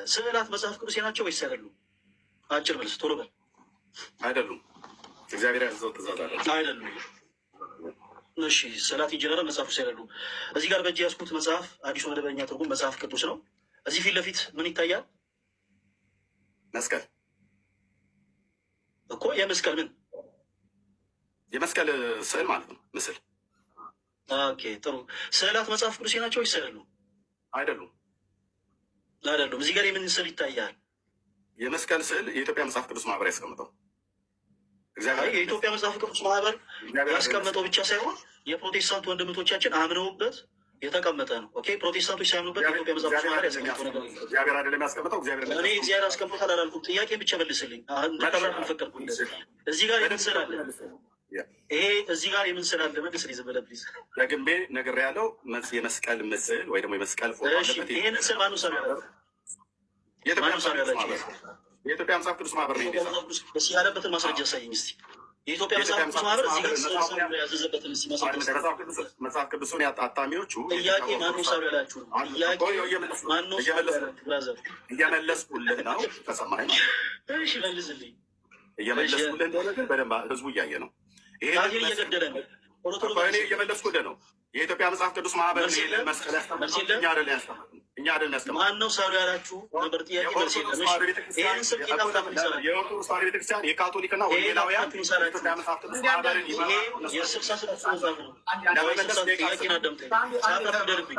ስዕላት መጽሐፍ ቅዱሴ ናቸው ወይስ አይደሉም? አጭር መልስ፣ ቶሎ በል። አይደሉም። እግዚአብሔር ያዘዘው ትእዛዝ አለ። አይደሉም። እሺ፣ ስዕላት in general መጽሐፍ ቅዱስ አይደሉም። እዚህ ጋር በእጅ ያዝኩት መጽሐፍ አዲሱ መደበኛ ትርጉም መጽሐፍ ቅዱስ ነው። እዚህ ፊት ለፊት ምን ይታያል? መስቀል። እኮ የመስቀል ምን? የመስቀል ስዕል ማለት ነው፣ ምስል። Okay፣ ጥሩ። ስዕላት መጽሐፍ ቅዱሴ ናቸው ወይስ አይደሉም? አይደሉም። አይደሉም። እዚህ ጋር የምን ስዕል ይታያል? የመስቀል ስዕል የኢትዮጵያ መጽሐፍ ቅዱስ ማህበር ያስቀምጠው። አይ፣ የኢትዮጵያ መጽሐፍ ቅዱስ ማህበር ያስቀመጠው ብቻ ሳይሆን የፕሮቴስታንት ወንድምቶቻችን አምነውበት የተቀመጠ ነው። Okay፣ ፕሮቴስታንቶች ሳያምኑበት የኢትዮጵያ መጽሐፍ ቅዱስ ማህበር ያስቀመጠው ነገር የለም። እግዚአብሔር አይደለም ያስቀምጠው። እግዚአብሔር እኔ እግዚአብሔር አስቀምጦታል አላልኩም። ጥያቄ ብቻ መልስልኝ። እንድታብራራ አልፈቀድኩም። እዚህ ጋር የምን ስዕል አለ? ይሄ እዚህ ጋር የምን ስዕል አለ? መልስልኝ ዝም ብለህ please። ደግሜ ነግሬያለሁ። የመስቀል ምስል ወይ ደግሞ የመስቀል ፎቶ አለበት። ይሄንን ስዕል ማነው ሳለው ያላችሁ? የኢትዮጵያ ማነው ሳለው መጽሐፍ ቅዱስ ያላችሁ? ማህበር፣ የኢትዮጵያ መጽሐፍ ቅዱስ ማህበር ነው። የኢትዮጵያ መጽሐፍ ቅዱስ እስኪ ያለበትን ማስረጃ አሳየኝ እስኪ። የኢትዮጵያ መጽሐፍ ቅዱስ ማህበር እዚህ ጋር ስዕል ሳሉ ያዘዘበትን እስኪ ማስረጃ እስኪ። መጽሐፍ ቅዱሱን አታሚዎቹ ጥያቄ ማነው ሳሉ ያላችሁ ነው። ጥያቄ ማነው ሳሉ ያላችሁ brother? እየመለስኩልህ ነው። ከሰማኸኝ ማለት ነው። እሺ፣ መልስልኝ። እየመለስኩልህ እንደሆነ ግን በደንብ ህዝቡ እያየ ነው። ይሄንን ሰዓቴን እየገደለ ነው። ቶሎ ቶሎ እኔ መልስልኝ። እየመለስኩልህ ነው። የኢትዮጵያ መጽሐፍ ቅዱስ ማህበር መልስ ይሄንን የለም? መስቀል መልስ ያስቀመጠው የለም? እኛ አይደለም ያስቀመጥነው። እኛ አይደለም ያስቀመጥነው። ማን ነው ሳሉ ያላችሁ ነበር ጥያቄ። መልስ የለም። የኦርቶዶክስ እሺ፣ ተዋሕዶ ቤተክርስቲያን ይሄንን ስልክ የጣፍጣፍ ይሰራል። የኦርቶዶክስ ተዋሕዶ ቤተክርስቲያን የካቶሊክና ይሄ ወንጌላውያን ጣፍጣፍ ይሰራል። የኢትዮጵያ መጽሐፍ ቅዱስ ይሄ ማህበርን ይመራሉ። የ66ቱ መጽሐፍ ነው። ለመመለስ ደቂቃ ጥያቄን አዳምጠኝ። ሰዓት አትግደልብኝ።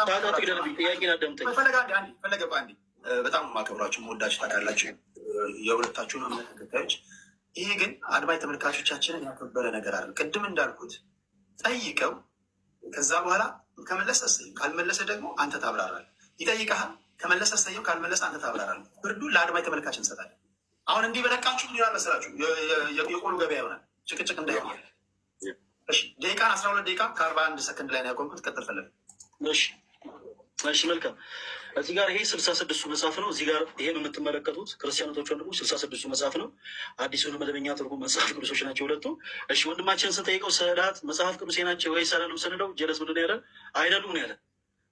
ሰዓት አትግደልብኝ። ጥያቄን አዳምጠኝ። ፈለገ፣ አንዴ አንዴ፣ ፈለገ ቆይ አንዴ። በጣም የማከብራችሁ፣ የምወዳችሁ፣ ታውቃላችሁ፣ የሁለታችሁን እምነት ተከታዮች። ይሄ ግን አድማጭ ተመልካቾቻችንን ያከበረ ነገር አለ። ቅድም እንዳልኩት ጠይቀው፣ ከዛ በኋላ ከመለሰ እሰየው፣ ካልመለሰ ደግሞ አንተ ታብራራለህ። ይጠይቀሃል፣ ከመለሰ እሰየው፣ ካልመለሰ አንተ ታብራራለህ። ፍርዱን ለአድማጭ ተመልካች እንሰጣለን። አሁን እንዲህ በለቃችሁ ምን ይሆናል መሰላችሁ? የቆሎ ገበያ ይሆናል፣ ጭቅጭቅ እንዳይሆን። እሺ፣ ደቂቃን 12 ደቂቃ ከ41 ሰከንድ ላይ ነው ያቆምኩት። ቀጥል ፈለገ። እሺ፣ መልካም። እዚህ ጋር ይሄ 66ቱ መጽሐፍ ነው። እዚህ ጋር ይሄን የምትመለከቱት ክርስቲያኖቶች ወንድሞች 66ቱ መጽሐፍ ነው። አዲሱን መደበኛ ትርጉም መጽሐፍ ቅዱሶች ናቸው ሁለቱ። እሺ፣ ወንድማችንን ስንጠይቀው ስዕላት መጽሐፍ ቅዱሴ ናቸው ወይስ አይደሉም ስንለው ጀለስ ምንድን ነው ያለ? አይደሉም ነው ያለ።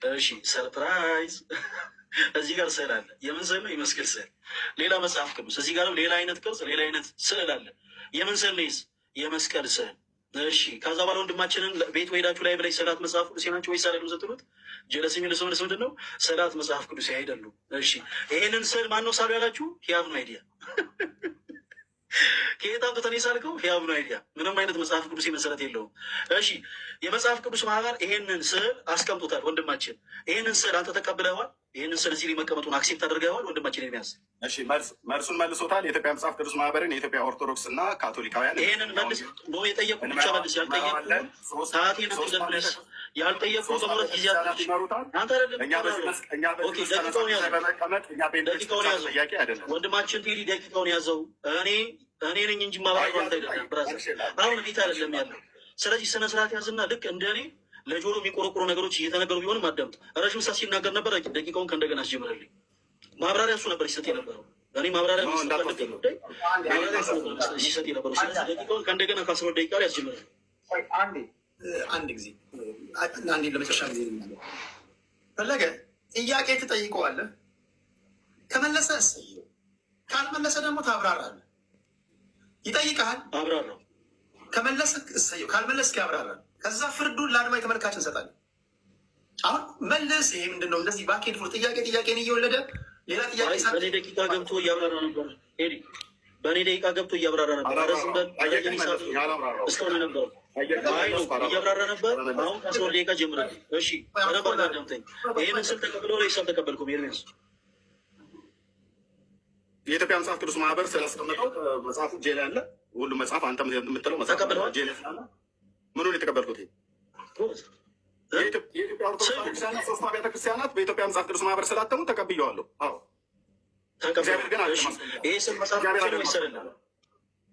እሺ፣ surprise፣ እዚህ ጋር ስዕል አለ። የምን ስዕል ነው? የመስቀል ስዕል። ሌላ መጽሐፍ ቅዱስ እዚህ ጋርም ሌላ አይነት ቅርጽ፣ ሌላ አይነት ስዕል አለ። የምን ስዕል ነው? የመስቀል ስዕል። እሺ፣ ከዛ በኋላ ወንድማችንን ቤት ወሄዳችሁ ላይ ብላይ ስዕላት መጽሐፍ ቅዱሴ ናቸው ወይስ አይደሉም ስትሉት ጀለስ የሚል ሰው መልስ ምንድን ነው? ስዕላት መጽሐፍ ቅዱሴ አይደሉም። እሺ፣ ይሄንን ስዕል ማነው ሳሉ ያላችሁ? He have no idea። ከየት አምጥተን የሳልከው? He have no idea። ምንም አይነት መጽሐፍ ቅዱስ መሰረት የለውም። እሺ፣ የመጽሐፍ ቅዱስ ማህበር ይሄንን ስዕል አስቀምጦታል። ወንድማችን፣ ይሄንን ስዕል አንተ ተቀብለዋል? ይሄንን ስዕል እዚህ ላይ መቀመጡን accept አድርገዋል? ወንድማችን ኤርሚያስ። እሺ፣ መልሱን መልሶታል። የኢትዮጵያ መጽሐፍ ቅዱስ ማህበርን የኢትዮጵያ ኦርቶዶክስ እና ካቶሊካውያን ይሄንን መልስ ነው የጠየቁ ብቻ መልስ። ያልጠየቁ ሰዓቴን አትግደል። ያልጠየቁ በመውረት ጊዜ አትፍጅ። ይመሩታል። አንተ አይደለም። እኛ በዚህ እኛ በዚህ Okay፣ ደቂቃውን ያዘው። በመቀመጥ እኛ ጴንጤዎች ደቂቃውን ብቻ ያዘው። ጥያቄ አይደለም። ወንድማችን ቴዲ፣ ደቂቃውን ያዘው። እኔ ነኝ እንጂ ማብራሪያው አንተ አይደለም brother። አሁን ፊት አይደለም ያለው። ስለዚህ ስነ ስርዓት ያዝና ልክ እንደ እኔ ለጆሮ የሚቆረቁሩ ነገሮች እየተነገሩ ቢሆንም አዳምጥ። ረዥም ሰዓት ሲናገር ነበር። ደቂቃውን ከእንደገና አስጀምርልኝ። ማብራሪያ እሱ ነበር ሲሰጥ የነበረው። እኔ ማብራሪያ መስጠት ባለብኝ ጉዳይ ማብራሪያ እሱ ነበር ሲሰጥ የነበረው። ስለዚህ ደቂቃውን ከእንደገና ከ12 ደቂቃ ላይ ያስጀምርልኝ። አንዴ፣ አንድ ጊዜ፣ አንዴ፣ ለመጨረሻ ጊዜ ልናገር። ፈለገ፣ ጥያቄ ትጠይቀዋለህ። ከመለሰ እሰየው፣ ካልመለሰ ደግሞ ታብራራለህ። ይጠይቀሃል። አብራራው። ከመለሰ እሰየው፣ ካልመለስክ ያብራራል። ከዛ ፍርዱን ለአድማጭ ተመልካች እንሰጣለን። አሁን መልስ፣ ይሄ ምንድን ነው? እንደዚህ back and forth ጥያቄ ጥያቄን እየወለደ ሌላ ጥያቄ አይ፣ በእኔ ደቂቃ ገብቶ እያብራራ ነበር። ሄዲ፣ በእኔ ደቂቃ ገብቶ እያብራራ ነበር። ኧረ ዝም በል። ኧረ የኔ ሰዓት እስካሁን የነበረው አይ ነው እያብራራ ነበር። አሁን ከ12 ደቂቃ ጀምራል። እሺ፣ በደንብ አድርገህ አዳምጠኝ። ይህንን ስል ተቀብለው ወይስ አልተቀበልኩም? ኤርሚያስ። የኢትዮጵያ መጽሐፍ ቅዱስ ማህበር ስላስቀመጠው መጽሐፉ እጄ ላይ አለ። ሁሉም መጽሐፍ አንተ የምትለው መጽሐፍ ተቀብለዋል? እጄ ላይ ስላለ ምኑን የተቀበልኩት? የኢትዮጵያ ኦርቶዶክስ ቤተክርስቲያን ሶስቱ አብያተ ክርስቲያናት በኢትዮጵያ መጽሐፍ ቅዱስ ማህበር ስላተሙ ተቀብየዋለሁ። አዎ። እግዚአብሔር ግን እሺ፣ ይሄ ስል መጽሐፍ እግዚአብሔር ቅዱሳዊ ነው ወይስ አይደለም። አይደለም?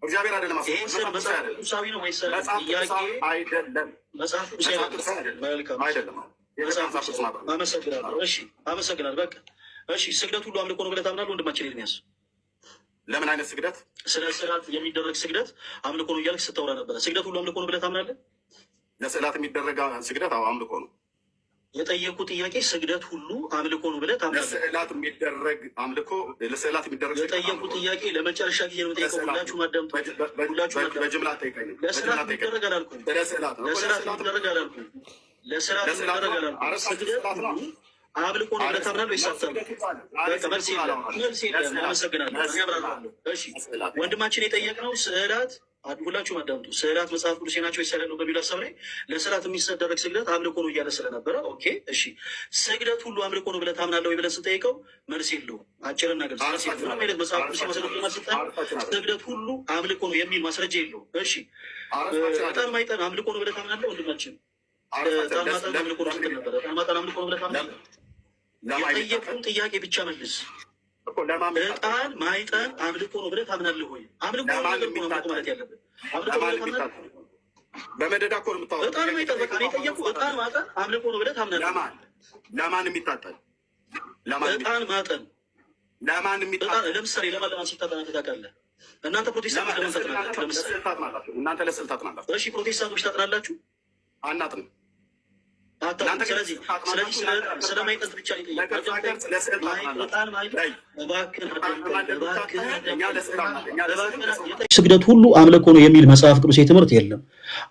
እግዚአብሔር አይደለም። ይሄ ስል መጽሐፍ ቅዱሳዊ ነው ወይስ አይደለም? መጽሐፍ ጥያቄ ቅዱሳዊ አይደለም። መጽሐፍ ቅዱሳዊ መጽሐፍ ቅዱሳዊ አይደለም። አይደለም። መልካም። አይደለም። የኢትዮጵያ መጽሐፍ መጽሐፍ ቅዱስ ማህበር ነው። አመሰግናለሁ። እሺ፣ አመሰግናለሁ። በቃ እሺ፣ ስግደት ሁሉ አምልኮ ነው ብለህ ታምናለህ ወንድማችን ኤርሚያስ? ለምን አይነት ስግደት? ስለ ስዕላት የሚደረግ ስግደት አምልኮ ነው እያልክ ስታወራ ነበረ። ስግደት ሁሉ አምልኮ ነው ብለህ ታምናለህ? ለስዕላት የሚደረግ ስግደት አዎ አምልኮ ነው። የጠየቁ ጥያቄ ስግደት ሁሉ አምልኮ ነው ብለህ ታምናለህ? ለስዕላት የሚደረግ አምልኮ፣ ለስዕላት የሚደረግ ስግደት የጠየቁ አምልኮ ነው። ጥያቄ ለመጨረሻ ጊዜ ነው የምጠይቀው። ለስዕላት ነው። ሁላችሁም አዳምጡ። ሁላችሁም አዳምጡ። በጅምላ አትጠይቀኝም። በጅምላ ለስዕላት አትጠይቀኝም። የሚደረግ አላልኩም። ለስዕላት ነው እኮ። ለስዕላት ለስዕላት የሚደረግ አላልኩም። ለስዕላት ለስዕላት የሚደረግ ነው። አላልኩም። አረሳችሁ ስግደት ስዕላት ነው። ሁሉ አምልኮ ነው ብለህ ታምናለህ ወይስ አታምንም? በቃ መልስ የለም፣ መልስ የለም። አመሰግናለሁ። እኔ አብራራለሁ። እሺ ወንድማችን የጠየቅነው ስዕላት፣ ሁላችሁም አዳምጡ። ስዕላት መጽሐፍ ቅዱስ ናቸው ወይስ አይደሉም በሚል ሀሳብ ላይ ለስዕላት የሚደረግ ስግደት አምልኮ ነው እያለ ስለነበረ፣ okay እሺ፣ ስግደት ሁሉ አምልኮ ነው ብለህ ታምናለህ ወይ ብለን ስንጠይቀው መልስ የለውም። አጭርና ግልጽ መልስ የለውም። ምንም አይነት መጽሐፍ ቅዱስ የማስረጃ ስጠን ስግደት ሁሉ አምልኮ ነው የሚል ማስረጃ የለውም። እሺ፣ ዕጣን ማጠን አምልኮ ነው ብለህ ታምናለህ ወንድማችን? ዕጣን ማጠን አምልኮ ነው ስትል ነበረ። ዕጣን ማጠን አምልኮ ነው ብለህ ታምናለህ? የጠየቁን ጥያቄ ብቻ መልስ። ዕጣን ማይጠን አምልኮ ነው ብለህ ታምናለህ ወይ? አምልኮ ነው ነገር እኮ ነው አምልኮ ማለት ያለብን። አምልኮ ነው ብለህ ታምናለህ? በመደዳ እኮ ነው የምታወራው። ዕጣን ማይጠን፣ በቃ እኔ የጠየቁህ ዕጣን ማጠን አምልኮ ነው ብለህ ታምናለህ? ለማን ለማን የሚታጠን? ለማን? ዕጣን ማጠን። ለማን ዕጣን የሚታጠን? ለምሳሌ ለማን ለማን ሲታጠን አንተ ታውቃለህ? እናንተ ፕሮቴስታንቶች ለማን ታጥናላችሁ? ለምሳሌ ለስዕል ታጥናላችሁ። እናንተ ለስዕል ታጥናላችሁ። እሺ፣ ፕሮቴስታንቶች ታጥናላችሁ? አናጥንም። አታጥኑም። እናንተ ግን ስለዚህ ስለዚህ ስለማይጠንት ብቻ ነው የጠየቁህ። ለቅርጻ ቅርጽ ለስዕል ታጥናላችሁ። ዕጣን ማይጠን፣ እባክህን አዳምጠኝ፣ እባክህን እኛ ለስዕል አናጥንም። እኛ ለስዕል አዳምጠኝ። ስግደት ሁሉ አምልኮ ነው የሚል መጽሐፍ ቅዱስ ትምህርት የለም።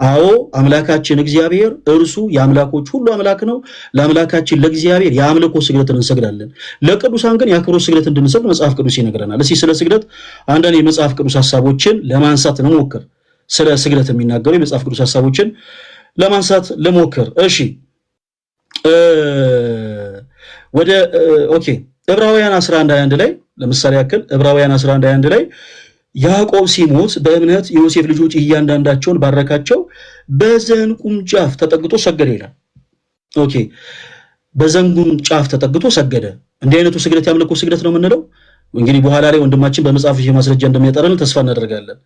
አዎ፣ አምላካችን እግዚአብሔር እርሱ የአምላኮች ሁሉ አምላክ ነው። ለአምላካችን ለእግዚአብሔር የአምልኮ ስግደትን እንሰግዳለን። ለቅዱሳን ግን የአክብሮት ስግደት እንድንሰግድ መጽሐፍ ቅዱስ ይነግረናል። እስኪ ስለ ስግደት አንዳንድ የመጽሐፍ ቅዱስ ሀሳቦችን ለማንሳት እንሞክር። ስለ ስግደት የሚናገሩ የመጽሐፍ ቅዱስ ሀሳቦችን ለማንሳት ልሞክር። እሺ፣ ወደ okay፣ ዕብራውያን 11:21 ላይ ለምሳሌ ያክል፣ ዕብራውያን 11:21 ላይ ያዕቆብ ሲሞት በእምነት የዮሴፍ ልጆች እያንዳንዳቸውን ባረካቸው፣ በዘንጉም ጫፍ ተጠግቶ ሰገደ ይላል። Okay፣ በዘንጉም ጫፍ ተጠግቶ ሰገደ። እንዲህ አይነቱ ስግደት የአምልኮ ስግደት ነው የምንለው? እንግዲህ በኋላ ላይ ወንድማችን በመጽሐፍ ማስረጃ እንደሚያጠራልን ተስፋ እናደርጋለን።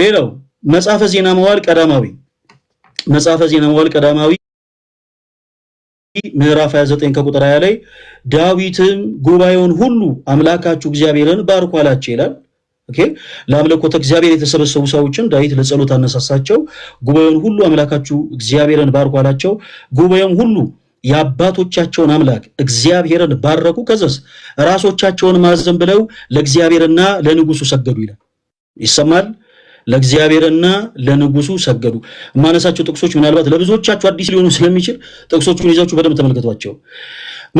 ሌላው መጽሐፈ ዜና መዋዕል ቀዳማዊ፣ መጽሐፈ ዜና መዋዕል ቀዳማዊ ምዕራፍ 29 ከቁጥር 20 ላይ ዳዊትም ጉባኤውን ሁሉ አምላካችሁ እግዚአብሔርን ባርኩ አላቸው ይላል። Okay፣ ለአምልኮተ እግዚአብሔር የተሰበሰቡ ሰዎችን ዳዊት ለጸሎት አነሳሳቸው። ጉባኤውን ሁሉ አምላካችሁ እግዚአብሔርን ባርኩ አላቸው። ጉባኤውም ሁሉ የአባቶቻቸውን አምላክ እግዚአብሔርን ባረኩ። ከዛስ ራሶቻቸውን አዘንብለው ለእግዚአብሔርና ለንጉሱ ሰገዱ ይላል። ይሰማል። ለእግዚአብሔርና ለንጉሱ ሰገዱ። የማነሳቸው ጥቅሶች ምናልባት ለብዙዎቻችሁ አዲስ ሊሆኑ ስለሚችል ጥቅሶቹን ይዛችሁ በደንብ ተመልከቷቸው።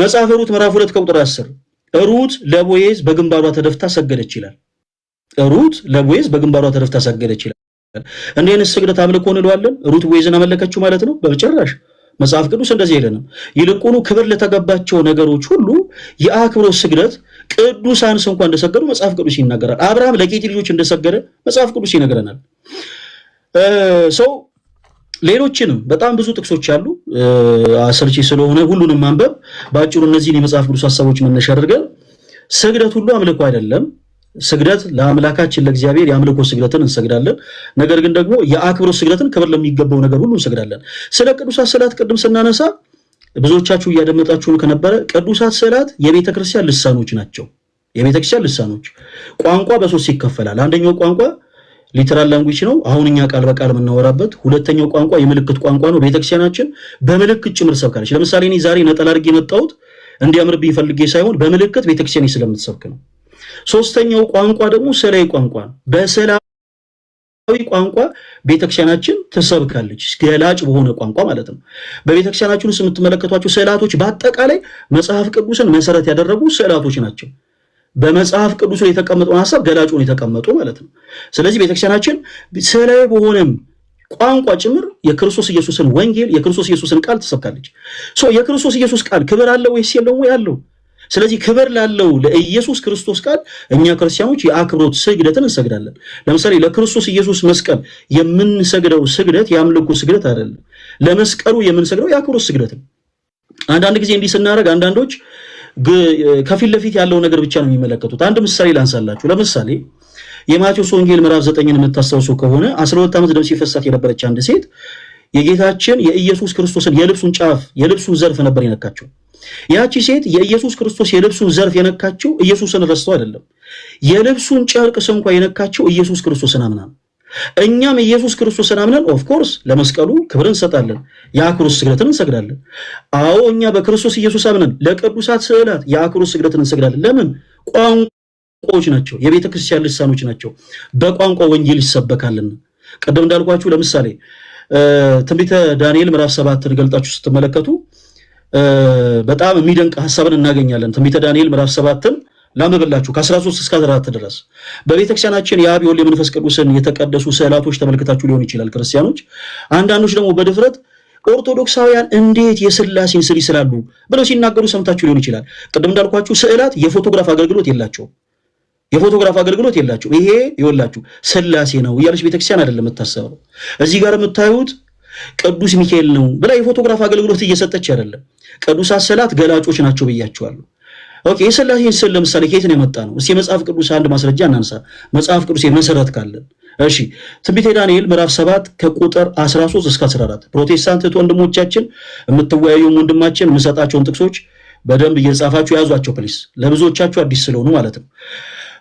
መጽሐፈ ሩት ምዕራፍ 2 ከቁጥር 10 ሩት ለቦዔዝ በግንባሯ ተደፍታ ሰገደች ይላል። ሩት ለቦዔዝ በግንባሯ ተደፍታ ሰገደች ይላል። እንዲህ አይነት ስግደት አምልኮ እንለዋለን? ሩት ቦዔዝን አመለከችው ማለት ነው? በጭራሽ፣ መጽሐፍ ቅዱስ እንደዚህ አይለንም። ይልቁኑ ክብር ለተገባቸው ነገሮች ሁሉ የአክብሮት ስግደት ቅዱሳን እንኳን እንደሰገዱ መጽሐፍ ቅዱስ ይናገራል። አብርሃም ለኬጢ ልጆች እንደሰገደ መጽሐፍ ቅዱስ ይነግረናል። So ሌሎችንም በጣም ብዙ ጥቅሶች አሉ። አሰልቺ ስለሆነ ሁሉንም ማንበብ፣ በአጭሩ እነዚህን የመጽሐፍ ቅዱስ ሀሳቦች መነሻ አድርገን ስግደት ሁሉ አምልኮ አይደለም። ስግደት ለአምላካችን ለእግዚአብሔር የአምልኮ ስግደትን እንሰግዳለን። ነገር ግን ደግሞ የአክብሮት ስግደትን ክብር ለሚገባው ነገር ሁሉ እንሰግዳለን። ስለ ቅዱሳት ስዕላት ቅድም ስናነሳ ብዙዎቻችሁ እያደመጣችሁን ከነበረ ቅዱሳት ስዕላት የቤተ ክርስቲያን ልሳኖች ናቸው። የቤተ ክርስቲያን ልሳኖች። ቋንቋ በሶስት ይከፈላል። አንደኛው ቋንቋ literal language ነው፣ አሁን እኛ ቃል በቃል የምናወራበት። ሁለተኛው ቋንቋ የምልክት ቋንቋ ነው። ቤተክርስቲያናችን በምልክት ጭምር ሰብካለች። ለምሳሌ እኔ ዛሬ ነጠላ አድርጌ የመጣሁት እንዲያምርብኝ ፈልጌ ሳይሆን በምልክት ቤተክርስቲያን ስለምትሰብክ ነው። ሶስተኛው ቋንቋ ደግሞ ስዕላዊ ቋንቋ ነው። በስዕላዊ ቋንቋ ቤተክርስቲያናችን ትሰብካለች፣ ገላጭ በሆነ ቋንቋ ማለት ነው። በቤተክርስቲያናችን ውስጥ የምትመለከቷቸው ስዕላቶች በአጠቃላይ መጽሐፍ ቅዱስን መሰረት ያደረጉ ስዕላቶች ናቸው። በመጽሐፍ ቅዱስ ላይ የተቀመጠውን ሀሳብ ገላጭ ሆነው የተቀመጡ ማለት ነው። ስለዚህ ቤተክርስቲያናችን ስዕላዊ በሆነም ቋንቋ ጭምር የክርስቶስ ኢየሱስን ወንጌል፣ የክርስቶስ ኢየሱስን ቃል ትሰብካለች። So የክርስቶስ ኢየሱስ ቃል ክብር አለው ወይስ የለውም? ወይ አለው። ስለዚህ ክብር ላለው ለኢየሱስ ክርስቶስ ቃል እኛ ክርስቲያኖች የአክብሮት ስግደትን እንሰግዳለን። ለምሳሌ ለክርስቶስ ኢየሱስ መስቀል የምንሰግደው ስግደት የአምልኮ ስግደት አይደለም። ለመስቀሉ የምንሰግደው የአክብሮት ስግደት ነው። አንዳንድ ጊዜ እንዲህ ስናደርግ አንዳንዶች ከፊት ለፊት ያለው ነገር ብቻ ነው የሚመለከቱት። አንድ ምሳሌ ላንሳላችሁ። ለምሳሌ የማቴዎስ ወንጌል ምዕራፍ 9ን የምታስታውሱ ከሆነ 12 ዓመት ደም ሲፈሳት የነበረች አንድ ሴት የጌታችን የኢየሱስ ክርስቶስን የልብሱን ጫፍ፣ የልብሱን ዘርፍ ነበር የነካችው። ያቺ ሴት የኢየሱስ ክርስቶስ የልብሱን ዘርፍ የነካችው ኢየሱስን ረስተው አይደለም። የልብሱን ጨርቅ ስንኳ የነካችው ኢየሱስ ክርስቶስን አምና ነው። እኛም ኢየሱስ ክርስቶስን አምነን of course ለመስቀሉ ክብር እንሰጣለን፣ የአክብሮት ስግደትን እንሰግዳለን። አዎ፣ እኛ በክርስቶስ ኢየሱስ አምነን ለቅዱሳት ስዕላት የአክብሮት ስግደትን እንሰግዳለን። ለምን? ቋንቋዎች ናቸው፣ የቤተ ክርስቲያን ልሳኖች ናቸው። በቋንቋ ወንጌል ይሰበካልና። ቅድም እንዳልኳችሁ ለምሳሌ ትንቢተ ዳንኤል ምዕራፍ 7ን ገልጣችሁ ስትመለከቱ በጣም የሚደንቅ ሀሳብን እናገኛለን። ትንቢተ ዳንኤል ምዕራፍ 7ን ላንብብላችሁ ከ13 እስከ 14 ድረስ። በቤተክርስቲያናችን የአብ፣ የወልድ፣ የመንፈስ ቅዱስን የተቀደሱ ስዕላቶች ተመልክታችሁ ሊሆን ይችላል ክርስቲያኖች። አንዳንዶች ደግሞ በድፍረት ኦርቶዶክሳውያን እንዴት የስላሴን ስዕል ይስላሉ ብለው ሲናገሩ ሰምታችሁ ሊሆን ይችላል። ቅድም እንዳልኳችሁ ስዕላት የፎቶግራፍ አገልግሎት የላቸውም። የፎቶግራፍ አገልግሎት የላቸውም። ይሄ ይወላችሁ ስላሴ ነው እያለች ቤተክርስቲያን አይደለም የምታሰበው። እዚህ ጋር የምታዩት ቅዱስ ሚካኤል ነው ብላ የፎቶግራፍ አገልግሎት እየሰጠች አይደለም። ቅዱሳት ስዕላት ገላጮች ናቸው ብያቸዋለሁ። Okay፣ የስላሴን ስዕል ለምሳሌ ከየት ነው የመጣ ነው? እስኪ የመጽሐፍ ቅዱስ አንድ ማስረጃ እናንሳ። መጽሐፍ ቅዱስ የመሰረት ካለን፣ እሺ፣ ትንቢተ ዳንኤል ምዕራፍ 7 ከቁጥር 13 እስከ 14። ፕሮቴስታንት እህት ወንድሞቻችን፣ የምትወያዩም ወንድማችን፣ የምሰጣቸውን ጥቅሶች በደንብ እየጻፋችሁ ያዟቸው please፣ ለብዙዎቻችሁ አዲስ ስለሆኑ ማለት ነው።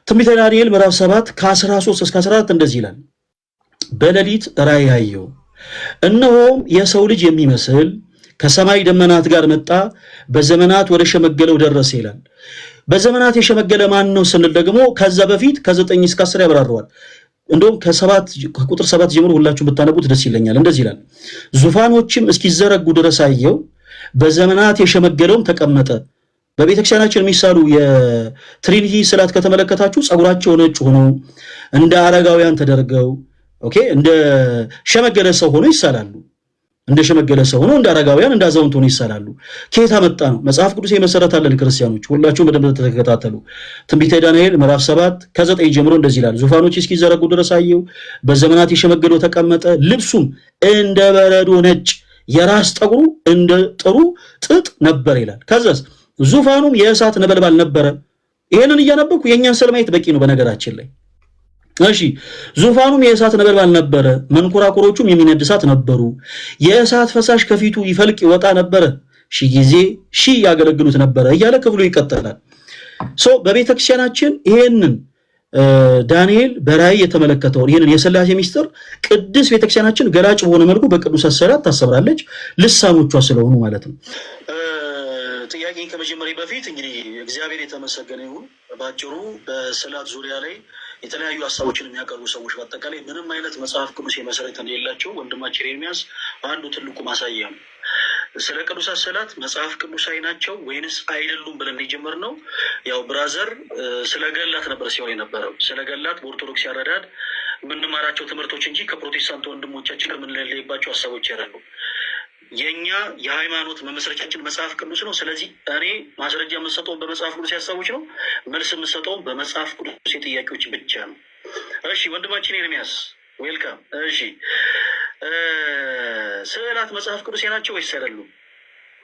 ትንቢተ ዳንኤል ምዕራፍ 7 ከ13 እስከ 14 እንደዚህ ይላል። በሌሊት ራእይ አየሁ፣ እነሆም የሰው ልጅ የሚመስል ከሰማይ ደመናት ጋር መጣ፣ በዘመናት ወደ ሸመገለው ደረሰ ይላል። በዘመናት የሸመገለ ማን ነው ስንል ደግሞ ከዛ በፊት ከ9 እስከ 10 ያብራረዋል። እንደውም ከቁጥር 7 ጀምሮ ሁላችሁም ብታነቡት ደስ ይለኛል። እንደዚህ ይላል፣ ዙፋኖችም እስኪዘረጉ ድረስ አየሁ፣ በዘመናት የሸመገለውም ተቀመጠ። በቤተክርስቲያናችን የሚሳሉ የ Trinity ስዕላት ከተመለከታችሁ ፀጉራቸው ነጭ ሆኖ፣ እንደ አረጋውያን ተደርገው፣ okay፣ እንደ ሸመገለ ሰው ሆኖ ይሳላሉ። እንደ ሸመገለ ሰው ሆኖ፣ እንደ አረጋውያን፣ እንደ አዛውንት ሆኖ ይሳላሉ። ከየት አመጣ ነው? መጽሐፍ ቅዱስ የመሰረት አለን። ክርስቲያኖች ሁላችሁም በደንብ ተከታተሉ። ትንቢተ ዳንኤል ምዕራፍ 7 ከ9 ጀምሮ እንደዚህ ይላል። ዙፋኖች እስኪዘረጉ ድረስ አየሁ፣ በዘመናት የሸመገለው ተቀመጠ፣ ልብሱም እንደ በረዶ ነጭ፣ የራስ ጠጉሩ እንደ ጥሩ ጥጥ ነበር ይላል። ከዛስ ዙፋኑም የእሳት ነበልባል ነበረ። ይሄንን እያነበብኩ የእኛን ስዕል ማየት በቂ ነው በነገራችን ላይ። እሺ፣ ዙፋኑም የእሳት ነበልባል ነበረ፣ መንኮራኩሮቹም የሚነድ እሳት ነበሩ። የእሳት ፈሳሽ ከፊቱ ይፈልቅ ይወጣ ነበረ፣ ሺህ ጊዜ ሺህ ያገለግሉት ነበረ እያለ ክፍሉ ይቀጥላል። So በቤተክርስቲያናችን ይሄንን ዳንኤል በራእይ የተመለከተውን ይህንን የሥላሴ ሚስጥር ቅድስት ቤተክርስቲያናችን ገላጭ በሆነ መልኩ በቅዱሳት ስዕላት ታሰብራለች፣ ልሳኖቿ ስለሆኑ ማለት ነው። ጥያቄን ከመጀመሪያ በፊት እንግዲህ እግዚአብሔር የተመሰገነ ይሁን። በአጭሩ በስዕላት ዙሪያ ላይ የተለያዩ ሀሳቦችን የሚያቀርቡ ሰዎች በአጠቃላይ ምንም አይነት መጽሐፍ ቅዱስ የመሰረት እንደሌላቸው ወንድማችን ኤርሚያስ አንዱ ትልቁ ማሳያ ነው። ስለ ቅዱሳት ስዕላት መጽሐፍ ቅዱሳዊ ናቸው ወይንስ አይደሉም ብለን የጀመርነው ያው brother ስለ ገድላት ነበር ሲሆን የነበረው፣ ስለ ገድላት በኦርቶዶክስ አረዳድ የምንማራቸው ትምህርቶች እንጂ ከፕሮቴስታንት ወንድሞቻችን የምንለይባቸው ሀሳቦች አይደሉም። የእኛ የሃይማኖት መመስረቻችን መጽሐፍ ቅዱስ ነው። ስለዚህ እኔ ማስረጃ የምሰጠውን በመጽሐፍ ቅዱስ ሀሳቦች ነው። መልስ የምሰጠውን በመጽሐፍ ቅዱስ የጥያቄዎች ብቻ ነው። እሺ ወንድማችን ኤርሚያስ welcome። እሺ፣ ስዕላት መጽሐፍ ቅዱስ ናቸው ወይስ አይደሉም?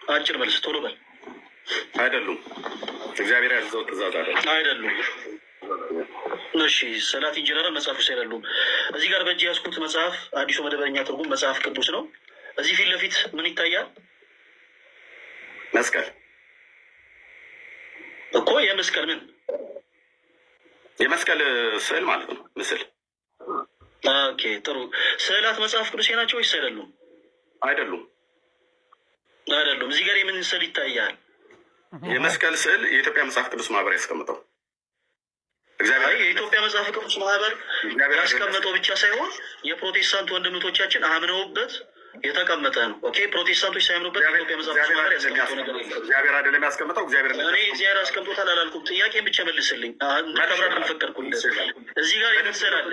አጭር መልስ፣ ቶሎ በል። አይደሉም። እግዚአብሔር ያዘዘው ትእዛዝ አይደለም። አይደሉም። እሺ፣ ስዕላት in general መጽሐፍ ቅዱስ አይደሉም። እዚህ ጋር በእጅ ያዝኩት መጽሐፍ አዲሱ መደበኛ ትርጉም መጽሐፍ ቅዱስ ነው። እዚህ ፊት ለፊት ምን ይታያል? መስቀል። እኮ የመስቀል ምን? የመስቀል ስዕል ማለት ነው። ምስል። Okay፣ ጥሩ። ስዕላት መጽሐፍ ቅዱስ ናቸው ወይስ አይደሉም? አይደሉም። አይደሉም። እዚህ ጋር የምን ስዕል ይታያል? የመስቀል ስዕል የኢትዮጵያ መጽሐፍ ቅዱስ ማህበር ያስቀምጠው። አይ፣ የኢትዮጵያ መጽሐፍ ቅዱስ ማህበር ያስቀመጠው ብቻ ሳይሆን የፕሮቴስታንት ወንድምቶቻችን አምነውበት የተቀመጠ ነው። Okay፣ ፕሮቴስታንቶች ሳያምኑበት የኢትዮጵያ መጽሐፍ ቅዱስ ማህበር ያስቀመጠው ነገር የለም። እግዚአብሔር አይደለም ያስቀምጠው። እግዚአብሔር እኔ እግዚአብሔር አስቀምጦታል አላልኩም። ጥያቄን ብቻ መልስልኝ። እንድታብራራ አልፈቀድኩልህም። እዚህ ጋር የምን ስዕል አለ?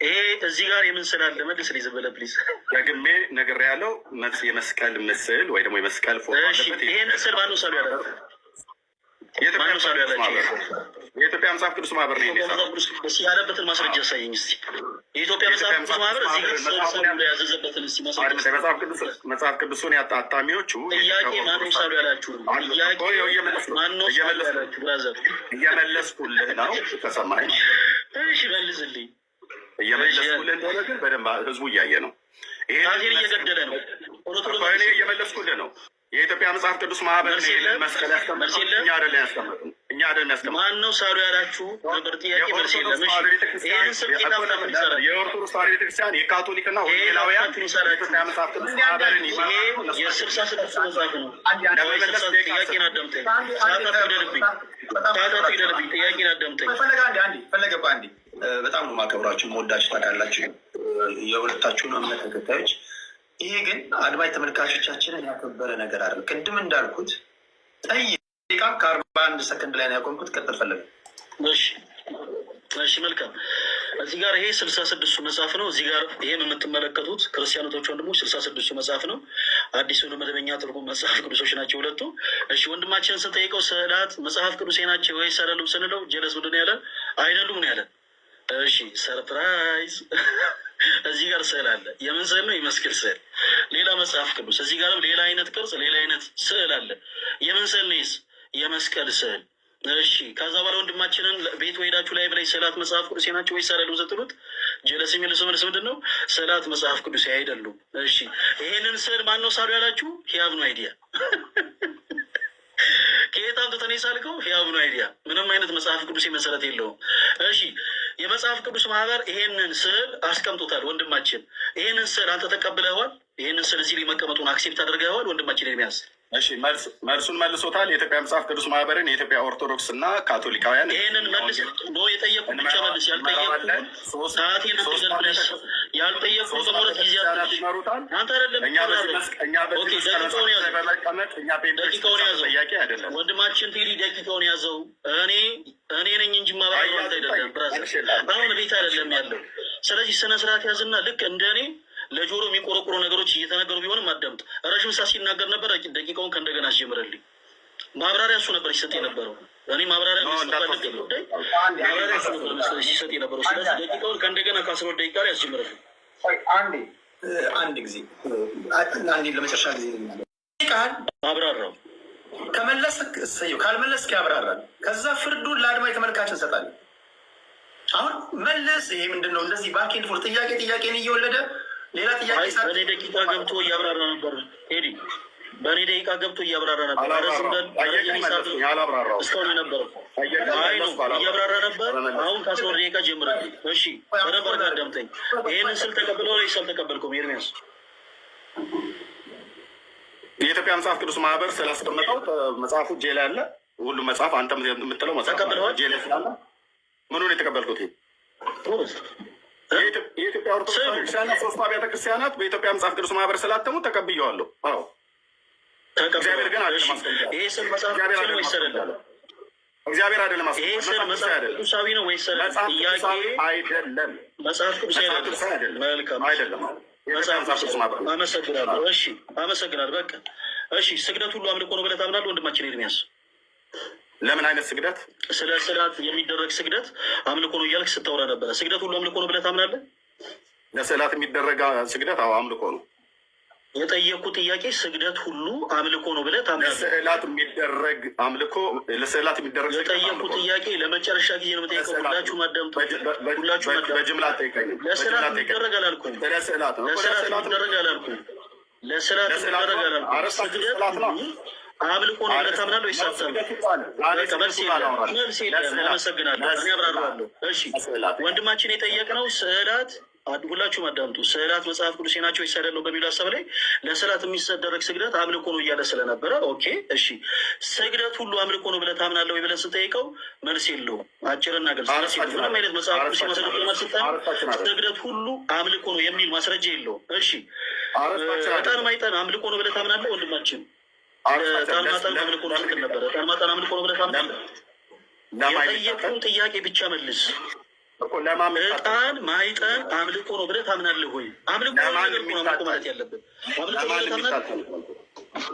ይሄ እዚህ ጋር የምን ስዕል አለ? መልስልኝ ዝም ብለህ please። ደግሜ ነግሬሃለሁ። የመስቀል ምስል ወይ ደግሞ የመስቀል ፎቶ አለበት። ይሄን ስዕል ማነው ሳሉ ያላቸው? ማነው ሳሉ ያላቸው? የኢትዮጵያ መጽሐፍ ቅዱስ ማህበር ነው። መጽሐፍ ቅዱስ ያለበትን ማስረጃ ያሳየኝ እስኪ። የኢትዮጵያ መጽሐፍ ቅዱስ ማህበር እዚህ ጋር ስዕል ሳሉ ያዘዘበትን እስኪ ማስረጃ። መጽሐፍ ቅዱሱን አታሚዎቹ ጥያቄ ማነው ሳሉ ያላችሁ? ጥያቄ ማነው ሳሉ ያላችሁ? Brother። እየመለስኩልህ ነው፣ ከሰማኸኝ። እሺ መልስልኝ። እየመለስኩልህ እንደሆነ ግን በደንብ ህዝቡ እያየ ነው። ራሴን እየገደለ ነው። እኔ እየመለስኩልህ ነው። የኢትዮጵያ መጽሐፍ ቅዱስ ማህበር ነው ይሄንን መስቀል ያስቀመጠው። እኛ አይደለም ያስቀመጥነው። እኛ አይደለም ያስቀመጥነው። ማን ነው ሳሉ ያላችሁ ነበር ጥያቄ፣ መልስ የለም። እሺ ይህንን ስል ጌታ ይሰራል። የኦርቶዶክስ ተዋሕዶ ቤተክርስቲያን የካቶሊክና ወንጌላውያን የኢትዮጵያ መጽሐፍ ቅዱስ ማህበርን ይሄ የ66ቱ መጽሐፍ ነው። ጥያቄን አዳምጠኝ። ሰዓት አትግደልብኝ። ሰዓት አትግደልብኝ። ጥያቄን አዳምጠኝ። ፈለገ አንዴ በጣም ነው የማከብራችሁ የምወዳችሁ ታውቃላችሁ፣ የሁለታችሁን እምነት ተከታዮች። ይሄ ግን አድማጭ ተመልካቾቻችንን ያከበረ ነገር አይደለም። ቅድም እንዳልኩት ጠይቃ ከ41 ሰከንድ ላይ ነው ያቆምኩት። ቀጥል ፈለገ። እሺ እሺ፣ መልካም። እዚህ ጋር ይሄ 66ቱ መጽሐፍ ነው። እዚህ ጋር ይሄን የምትመለከቱት ክርስቲያኖቶች ወንድሞች 66ቱ መጽሐፍ ነው። አዲሱን መደበኛ ትርጉም መጽሐፍ ቅዱሶች ናቸው ሁለቱ። እሺ ወንድማችንን ስንጠይቀው ስዕላት መጽሐፍ ቅዱሴ ናቸው ወይስ አይደሉም ስንለው ጀለስ ምንድን ነው ያለ? አይደሉም ነው ያለ። እሺ surprise! እዚህ ጋር ስዕል አለ። የምን ስዕል ነው? የመስቀል ስዕል። ሌላ መጽሐፍ ቅዱስ እዚህ ጋርም ሌላ አይነት ቅርጽ፣ ሌላ አይነት ስዕል አለ። የምን ስዕል ነው? የመስቀል ስዕል። እሺ ከዛ በኋላ ወንድማችንን ቤት ወሄዳችሁ ላይ ብላይ ስዕላት መጽሐፍ ቅዱሴ ናቸው ወይስ አይደሉም ስትሉት ጀለስ የሚልሰው መልስ ምንድን ነው? ስዕላት መጽሐፍ ቅዱሴ አይደሉም። እሺ ይሄንን ስዕል ማን ነው ሳሉ ያላችሁ? He have no idea። ከየት አምጥተህ ነው የሳልከው? He have no idea። ምንም አይነት መጽሐፍ ቅዱስ መሰረት የለውም። እሺ የመጽሐፍ ቅዱስ ማህበር ይሄንን ስዕል አስቀምጦታል። ወንድማችን ይሄንን ስዕል አንተ ተቀብለኸዋል? ይሄንን ስዕል እዚህ ላይ መቀመጡን accept አድርገኸዋል? ወንድማችን ኤርሚያስ እሺ መልሱን መልሶታል። የኢትዮጵያ መጽሐፍ ቅዱስ ማህበርን የኢትዮጵያ ኦርቶዶክስ እና ካቶሊካውያን ይሄንን መልስ no የጠየቁ ብቻ መልስ። ያልጠየቁ ሰዓቴን አትግደል። ያልጠየቁ በሞረት ጊዜ ይመሩታል። አንተ አይደለም እኛ በዚህ በመቀመጥ እኛ ደቂቃውን ያዘው ጥያቄ አይደለም። ወንድማችን ቴዲ ደቂቃውን ያዘው። እኔ ነኝ እንጂ ማባረሩ አንተ አይደለም brother። አሁን ቤት አይደለም ያለው። ስለዚህ ስነ ስርዓት ያዝና ልክ እንደ እኔ ለጆሮ የሚቆረቁሩ ነገሮች እየተነገሩ ቢሆንም አዳምጥ። ረዥም ሰዓት ሲናገር ነበር። ደቂቃውን ከእንደገና አስጀምረልኝ። ማብራሪያ እሱ ነበር ሲሰጥ የነበረው። እኔ ማብራሪያ መስጠት ጉዳይ ማብራሪያ እሱ ነበር ሲሰጥ የነበረው። ስለዚህ ደቂቃውን ከእንደገና ከ12 ደቂቃ ላይ አስጀምረልኝ። አንድ ጊዜ አንዴ ለመጨረሻ ጊዜ ቃል አብራራው። ከመለስክ እሰየው፣ ካልመለስክ ያብራራል። ከዛ ፍርዱን ለአድማጭ ተመልካች እንሰጣለን። አሁን መልስ። ይሄ ምንድን ነው? እንደዚህ back and forth ጥያቄ ጥያቄን እየወለደ ሌላ ጥያቄ በእኔ ደቂቃ ገብቶ እያብራራ ነበር ቴዲ። በእኔ ደቂቃ ገብቶ እያብራራ ነበር። እስካሁን የነበረው አይ ነው እያብራራ ነበር። አሁን ከ12 ደቂቃ ጀምራል። እሺ በደንብ አድርገህ አዳምጠኝ። ይህንን ስል ተቀብለው ወይስ አልተቀበልከውም? ኤርሚያስ የኢትዮጵያ መጽሐፍ ቅዱስ ማህበር ስላስቀመጠው መጽሐፉ እጄ ላይ አለ። ሁሉም መጽሐፍ አንተ የምትለው መጽሐፍ ተቀብለዋል። እጄ ላይ ስላለ ምኑን የተቀበልኩት? የኢትዮጵያ ኦርቶዶክስ ቤተክርስቲያንና ሶስቱ አብያተ ክርስቲያናት በኢትዮጵያ መጽሐፍ ቅዱስ ማህበር ስላተሙ ተቀብየዋለሁ። አዎ እግዚአብሔር ግን አይደለም ማስቀመጥ። ይሄ ስል መጽሐፍ ቅዱስ ነው ወይስ አይደለም? እግዚአብሔር አይደለም ይሄ ስል መጽሐፍ ቅዱሳዊ ነው ወይስ አይደለም? መጽሐፍ ቅዱሳዊ ጥያቄ አይደለም። መጽሐፍ ቅዱስ መጽሐፍ ቅዱሳዊ አይደለም። አይደለም። መልካም አይደለም። የኢትዮጵያ መጽሐፍ ቅዱስ ማህበር አመሰግናለሁ። እሺ አመሰግናለሁ። በቃ እሺ፣ ስግደት ሁሉ አምልኮ ነው ብለህ ታምናለህ ወንድማችን ኤርሚያስ? ለምን አይነት ስግደት? ስለ ስዕላት የሚደረግ ስግደት አምልኮ ነው እያልክ ስታወራ ነበረ። ስግደት ሁሉ አምልኮ ነው ብለህ ታምናለህ? ለስዕላት የሚደረግ ስግደት አዎ አምልኮ ነው። የጠየኩ ጥያቄ ስግደት ሁሉ አምልኮ ነው ብለህ ታምናለህ? ለስዕላት የሚደረግ አምልኮ ለስዕላት የሚደረግ ስግደት የጠየኩ አምልኮ ነው። ጥያቄ ለመጨረሻ ጊዜ ነው የምጠይቀው። ሁላችሁም አዳምጡ። ሁላችሁም አዳምጡ። በጅምላ አትጠይቀኝም። ለስዕላት የሚደረግ አላልኩም። ስለ ስዕላት ነው። ለስዕላት የሚደረግ አላልኩም። ለስዕላት የሚደረግ አላልኩም። ስግደት ሁሉ አምልኮ ነው ብለህ ታምናለህ ወይስ አታምንም? በቃ መልስ የለም፣ መልስ የለም። አመሰግናለሁ። እኔ አብራራዋለሁ። እሺ ወንድማችን የጠየቅነው ስዕላት፣ ሁላችሁም አዳምጡ። ስዕላት መጽሐፍ ቅዱሴ ናቸው ወይስ አይደሉም በሚሉ ሀሳብ ላይ ለስዕላት የሚደረግ ስግደት አምልኮ ነው እያለ ስለነበረ፣ okay እሺ፣ ስግደት ሁሉ አምልኮ ነው ብለህ ታምናለህ ወይ ብለን ስንጠይቀው መልስ የለውም። አጭርና ግልጽ መልስ የለውም። ምንም አይነት መጽሐፍ ቅዱስ ማስረጃ ማስጠን ስግደት ሁሉ አምልኮ ነው የሚል ማስረጃ የለውም። እሺ ዕጣን ማይጠን አምልኮ ነው ብለህ ታምናለህ ወንድማችን? ዕጣን ማጠን አምልኮ ነው ስትል ነበረ። ዕጣን ማጠን አምልኮ ነው ብለህ ታምናለህ? የጠየቁን ጥያቄ ብቻ መልስ። ዕጣን ማይጠን አምልኮ ነው ብለህ ታምናለህ ወይ? አምልኮ ነው ነገር እኮ ነው አምልኮ ማለት ያለብን። አምልኮ ነው ብለህ ታምናለህ?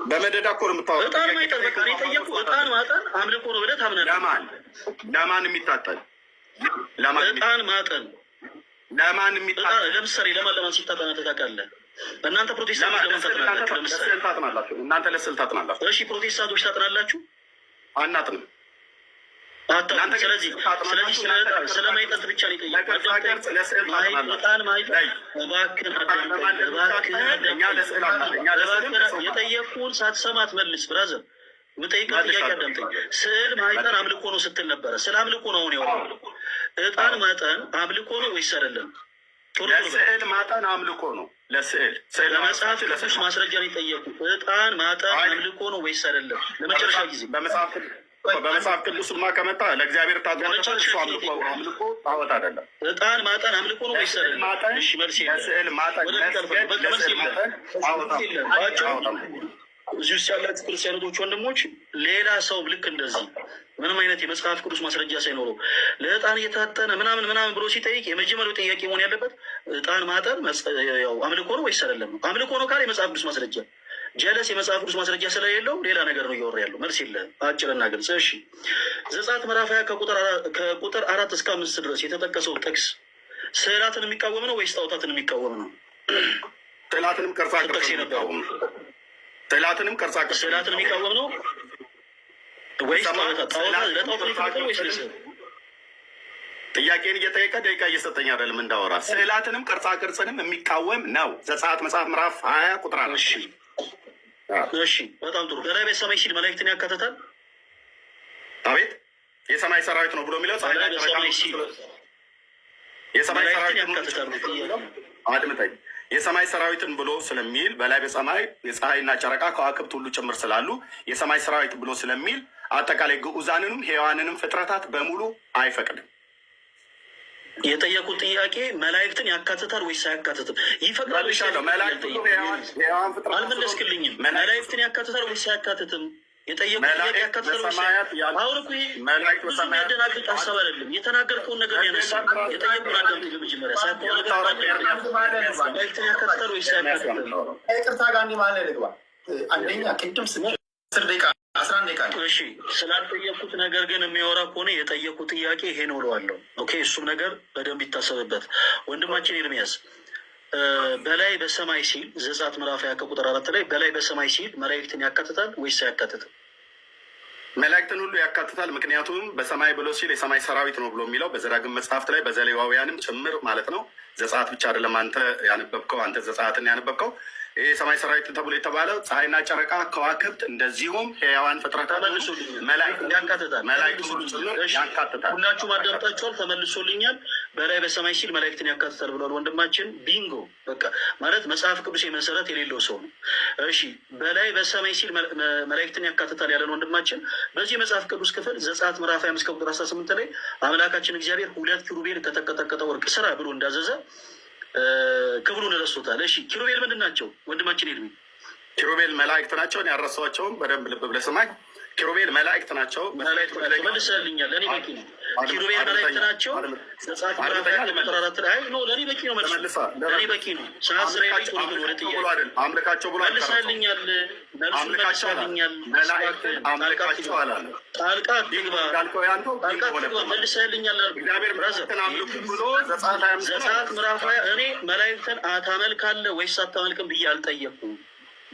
በመደዳ እኮ ነው የምታወራው። ዕጣን ማይጠን በቃ እኔ የጠየኩህ ዕጣን ማጠን አምልኮ ነው ብለህ ታምናለህ? ለማን ለማን የሚታጠን ለማን ዕጣን ማጠን ለማን የሚታጠን? ለምሳሌ ለማን ለማን ሲታጠን አንተ ታውቃለህ? እናንተ ፕሮቴስታንቶች ለማን ታጥናላችሁ? ለምሳሌ ለስዕል ታጥናላችሁ። እናንተ ለስዕል ታጥናላችሁ። እሺ ፕሮቴስታንቶች ታጥናላችሁ? አናጥንም። አታጥኑም። ስለዚህ ስለማይጠንት ብቻ ነው የጠየኩህ። ዕጣን ማይጠን እባክህን አዳምጠኝ፣ እባክህን አዳምጠኝ። የጠየኩህን ሳትሰማ አትመልስ brother። የምጠይቀው ጥያቄ አዳምጠኝ። ስዕል ማጠን አምልኮ ነው ስትል ነበረ። ስለ አምልኮ ነው አሁን ያወራው። እጣን ማጠን አምልኮ ነው ወይስ አይደለም? ለስዕል ማጠን አምልኮ ነው። ለስዕል ለመጽሐፍ ቅዱስ ማስረጃ ነው የጠየቁ። እጣን ማጠን አምልኮ ነው ወይስ አይደለም? ለመጨረሻ ጊዜ በመጽሐፍ ቅዱስማ ከመጣ ለእግዚአብሔር ታጥኗል። እሱ አምልኮ ጣዖት አይደለም። እጣን ማጠን አምልኮ ነው ወይስ አይደለም? እሺ መልስ የለም። ለስዕል ማጠን መልስ የለም። እዚህ ውስጥ ያላችሁ ክርስቲያኖች ወንድሞች፣ ሌላ ሰው ልክ እንደዚህ ምንም አይነት የመጽሐፍ ቅዱስ ማስረጃ ሳይኖረው ለዕጣን እየታጠነ ምናምን ምናምን ብሎ ሲጠይቅ የመጀመሪያው ጥያቄ መሆን ያለበት ዕጣን ማጠን አምልኮ ነው ወይስ አይደለም ነው። አምልኮ ነው ካለ የመጽሐፍ ቅዱስ ማስረጃ ጀለስ የመጽሐፍ ቅዱስ ማስረጃ ስለሌለው ሌላ ነገር ነው እያወራ ያለው። መልስ የለህም። አጭርና ግልጽ። እሺ ዘጸአት ምዕራፍ 20 ከቁጥር 4 እስከ 5 ድረስ የተጠቀሰው ጥቅስ ስዕላትን የሚቃወም ነው ወይስ ጣዖታትን የሚቃወም ነው? ስዕላትንም ቅርጻ ቅርጽ የሚቃወም ነው። ስዕላትንም ቅርጻ ቅርጽ ስዕላትን የሚቃወም ነው ወይስ ጣዖታት? ለጣዖት ነው ወይስ ለስዕል? ጥያቄን እየጠየቀ ደቂቃ እየሰጠኝ አይደለም እንዳወራ። ስዕላትንም ቅርጻ ቅርጽንም የሚቃወም ነው። ዘጸአት መጽሐፍ ምዕራፍ 20 ቁጥር 4። እሺ፣ በጣም ጥሩ። በላይ በሰማይ ሲል መላእክትን ያካትታል? አቤት፣ የሰማይ ሰራዊት ነው ብሎ የሚለው የሰማይ ሰራዊት ያካትታል። አድምጠኝ። የሰማይ ሰራዊትን ብሎ ስለሚል በላይ በሰማይ የፀሐይና ጨረቃ ከዋክብት ሁሉ ጭምር ስላሉ የሰማይ ሰራዊት ብሎ ስለሚል አጠቃላይ ግዑዛንንም ሕያዋንንም ፍጥረታት በሙሉ አይፈቅድም። የጠየቁት ጥያቄ መላእክትን ያካትታል ወይስ አያካትትም? ይፈቅዳል ወይስ አልመለስክልኝም። መላእክትን ያካትታል ወይስ አያካትትም? የጠየቁት ጥያቄ ያካትታል ወይስ? አሁን እኮ ይሄ ብዙ የሚያደናግጥ ሀሳብ አይደለም። የተናገርከውን ነገር ያነሳ የጠየቁን አዳምጥ። በመጀመሪያ መላእክትን ያካትታል ወይስ አያካትትም? ይቅርታ ጋር እንዲህ ማለት ልግባ። አንደኛ ቅድም 10 ደቂቃ 11 ደቂቃ። እሺ፣ ስላልጠየኩት ነገር ግን የሚያወራ ከሆነ የጠየኩት ጥያቄ ይሄ ነው እለዋለሁ። Okay፣ እሱም ነገር በደንብ ይታሰብበት። ወንድማችን ኤርሚያስ፣ በላይ በሰማይ ሲል ዘጸአት ምዕራፍ 20 ከቁጥር 4 ላይ በላይ በሰማይ ሲል መላእክትን ያካትታል ወይስ አያካትትም? መላእክትን ሁሉ ያካትታል። ምክንያቱም በሰማይ ብሎ ሲል የሰማይ ሰራዊት ነው ብሎ የሚለው በዘዳግም መጽሐፍት ላይ በዘሌዋውያንም ጭምር ማለት ነው። ዘጸአት ብቻ አይደለም አንተ ያነበብከው፣ አንተ ዘጸአትን ያነበብከው ይህ የሰማይ ሰራዊት ተብሎ የተባለው ፀሐይና ጨረቃ፣ ከዋክብት እንደዚሁም ሕያዋን ፍጥረታት ያካትታል። መላእክት ሁሉ ጭምር ያካትታል። ሁላችሁም አዳምጣችኋል። ተመልሶልኛል። በላይ በሰማይ ሲል መላእክትን ያካትታል ብሏል ወንድማችን። ቢንጎ፣ በቃ ማለት መጽሐፍ ቅዱስ መሰረት የሌለው ሰው ነው። እሺ፣ በላይ በሰማይ ሲል መላእክትን ያካትታል ያለን ወንድማችን በዚህ የመጽሐፍ ቅዱስ ክፍል ዘጸአት ምዕራፍ 25 ከቁጥር 18 ላይ አምላካችን እግዚአብሔር ሁለት ኪሩቤል ከተቀጠቀጠ ወርቅ ስራ ብሎ እንዳዘዘ ክፍሉን ረስቶታል። እሺ፣ ኪሩቤል ምንድን ናቸው ወንድማችን ኤርሚ? ኪሩቤል መላእክት ናቸው። እኔ አልረሳኋቸውም። በደንብ ልብ ብለህ ስማኝ። ኪሩቤል መላእክት ናቸው። መላእክት ናቸው። መልሰህልኛል። ለእኔ በቂ ነው። ኪሩቤል መላእክት ናቸው። ዘጸአት ምዕራፍ 20 ቁጥር 4 ላይ no፣ ለእኔ በቂ ነው። መልሱ ለእኔ በቂ ነው። ሰዓት ስራ ላይ ቶሎ ወደ ጥያቄ አምልካቸው ብሎ መልሰህልኛል። መልሱን መልሰህልኛል። አምልካቸው አላለም። ጣልቃ አትግባ፣ ጣልቃ አትግባ። መልሰህልኛል አልኩህ። ዘጸአት ምዕራፍ 20 እኔ መላእክትን ታመልካለህ ወይስ አታመልክም ብዬ አልጠየቅኩም።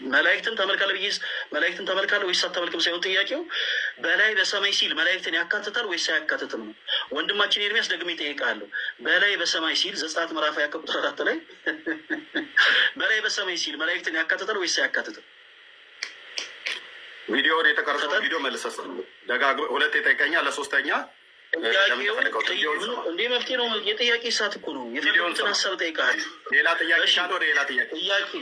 መላእክትን ታመልካለህ ብዬ መላእክትን ታመልካለህ ወይስ አታመልክም ሳይሆን ጥያቄው በላይ በሰማይ ሲል መላእክትን ያካትታል ወይስ አያካትትም ነው። ወንድማችን ኤርሚያስ ደግሜ እጠይቅሃለሁ። በላይ በሰማይ ሲል ዘጸአት ምዕራፍ 20 ከቁጥር 4 ላይ በላይ በሰማይ ሲል መላእክትን ያካትታል ወይስ አያካትትም? ቪዲዮውን የተቀረጸው ቪዲዮ መልሰህ ደጋግመህ ሁለት የጠይቀኛ ለሶስተኛ እንዴ መፍትሄ ነው። የጥያቄ ሰዓት እኮ ነው። የፈለጉትን ሀሳብ እጠይቅሃለሁ። ሌላ ጥያቄ ካለ ወደ ሌላ ጥያቄ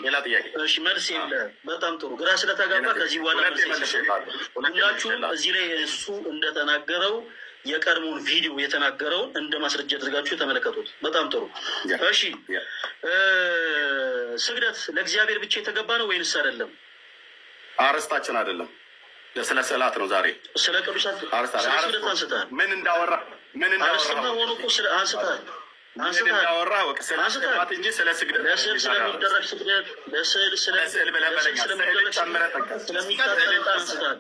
ሌላ ጥያቄ። እሺ፣ መልስ የለ። በጣም ጥሩ። ግራ ስለተጋባ ከዚህ በኋላ መልስ ሁላችሁም እዚህ ላይ እሱ እንደተናገረው የቀድሞውን ቪዲዮ የተናገረውን እንደ ማስረጃ አድርጋችሁ ተመለከቱት። በጣም ጥሩ። እሺ፣ ስግደት ለእግዚአብሔር ብቻ የተገባ ነው ወይንስ አይደለም? አርስታችን አይደለም። ስለ ስዕላት ነው ዛሬ። ስለ ቅዱሳት ስለ ስግደት አንስተሃል። ምን እንዳወራ ምን እንዳወራ ሆኖ እኮ ስለ አንስተሃል ምን እንዳወራ ወቅ ስለ ስዕላት እንጂ ስለ ስግደት ለስዕል ስለሚደረግ ስግደት ለስዕል ስዕል ብለህ በለኛ ስዕልን ጨምረህ ጠቀስ። ስለሚታጠን አንስተሃል።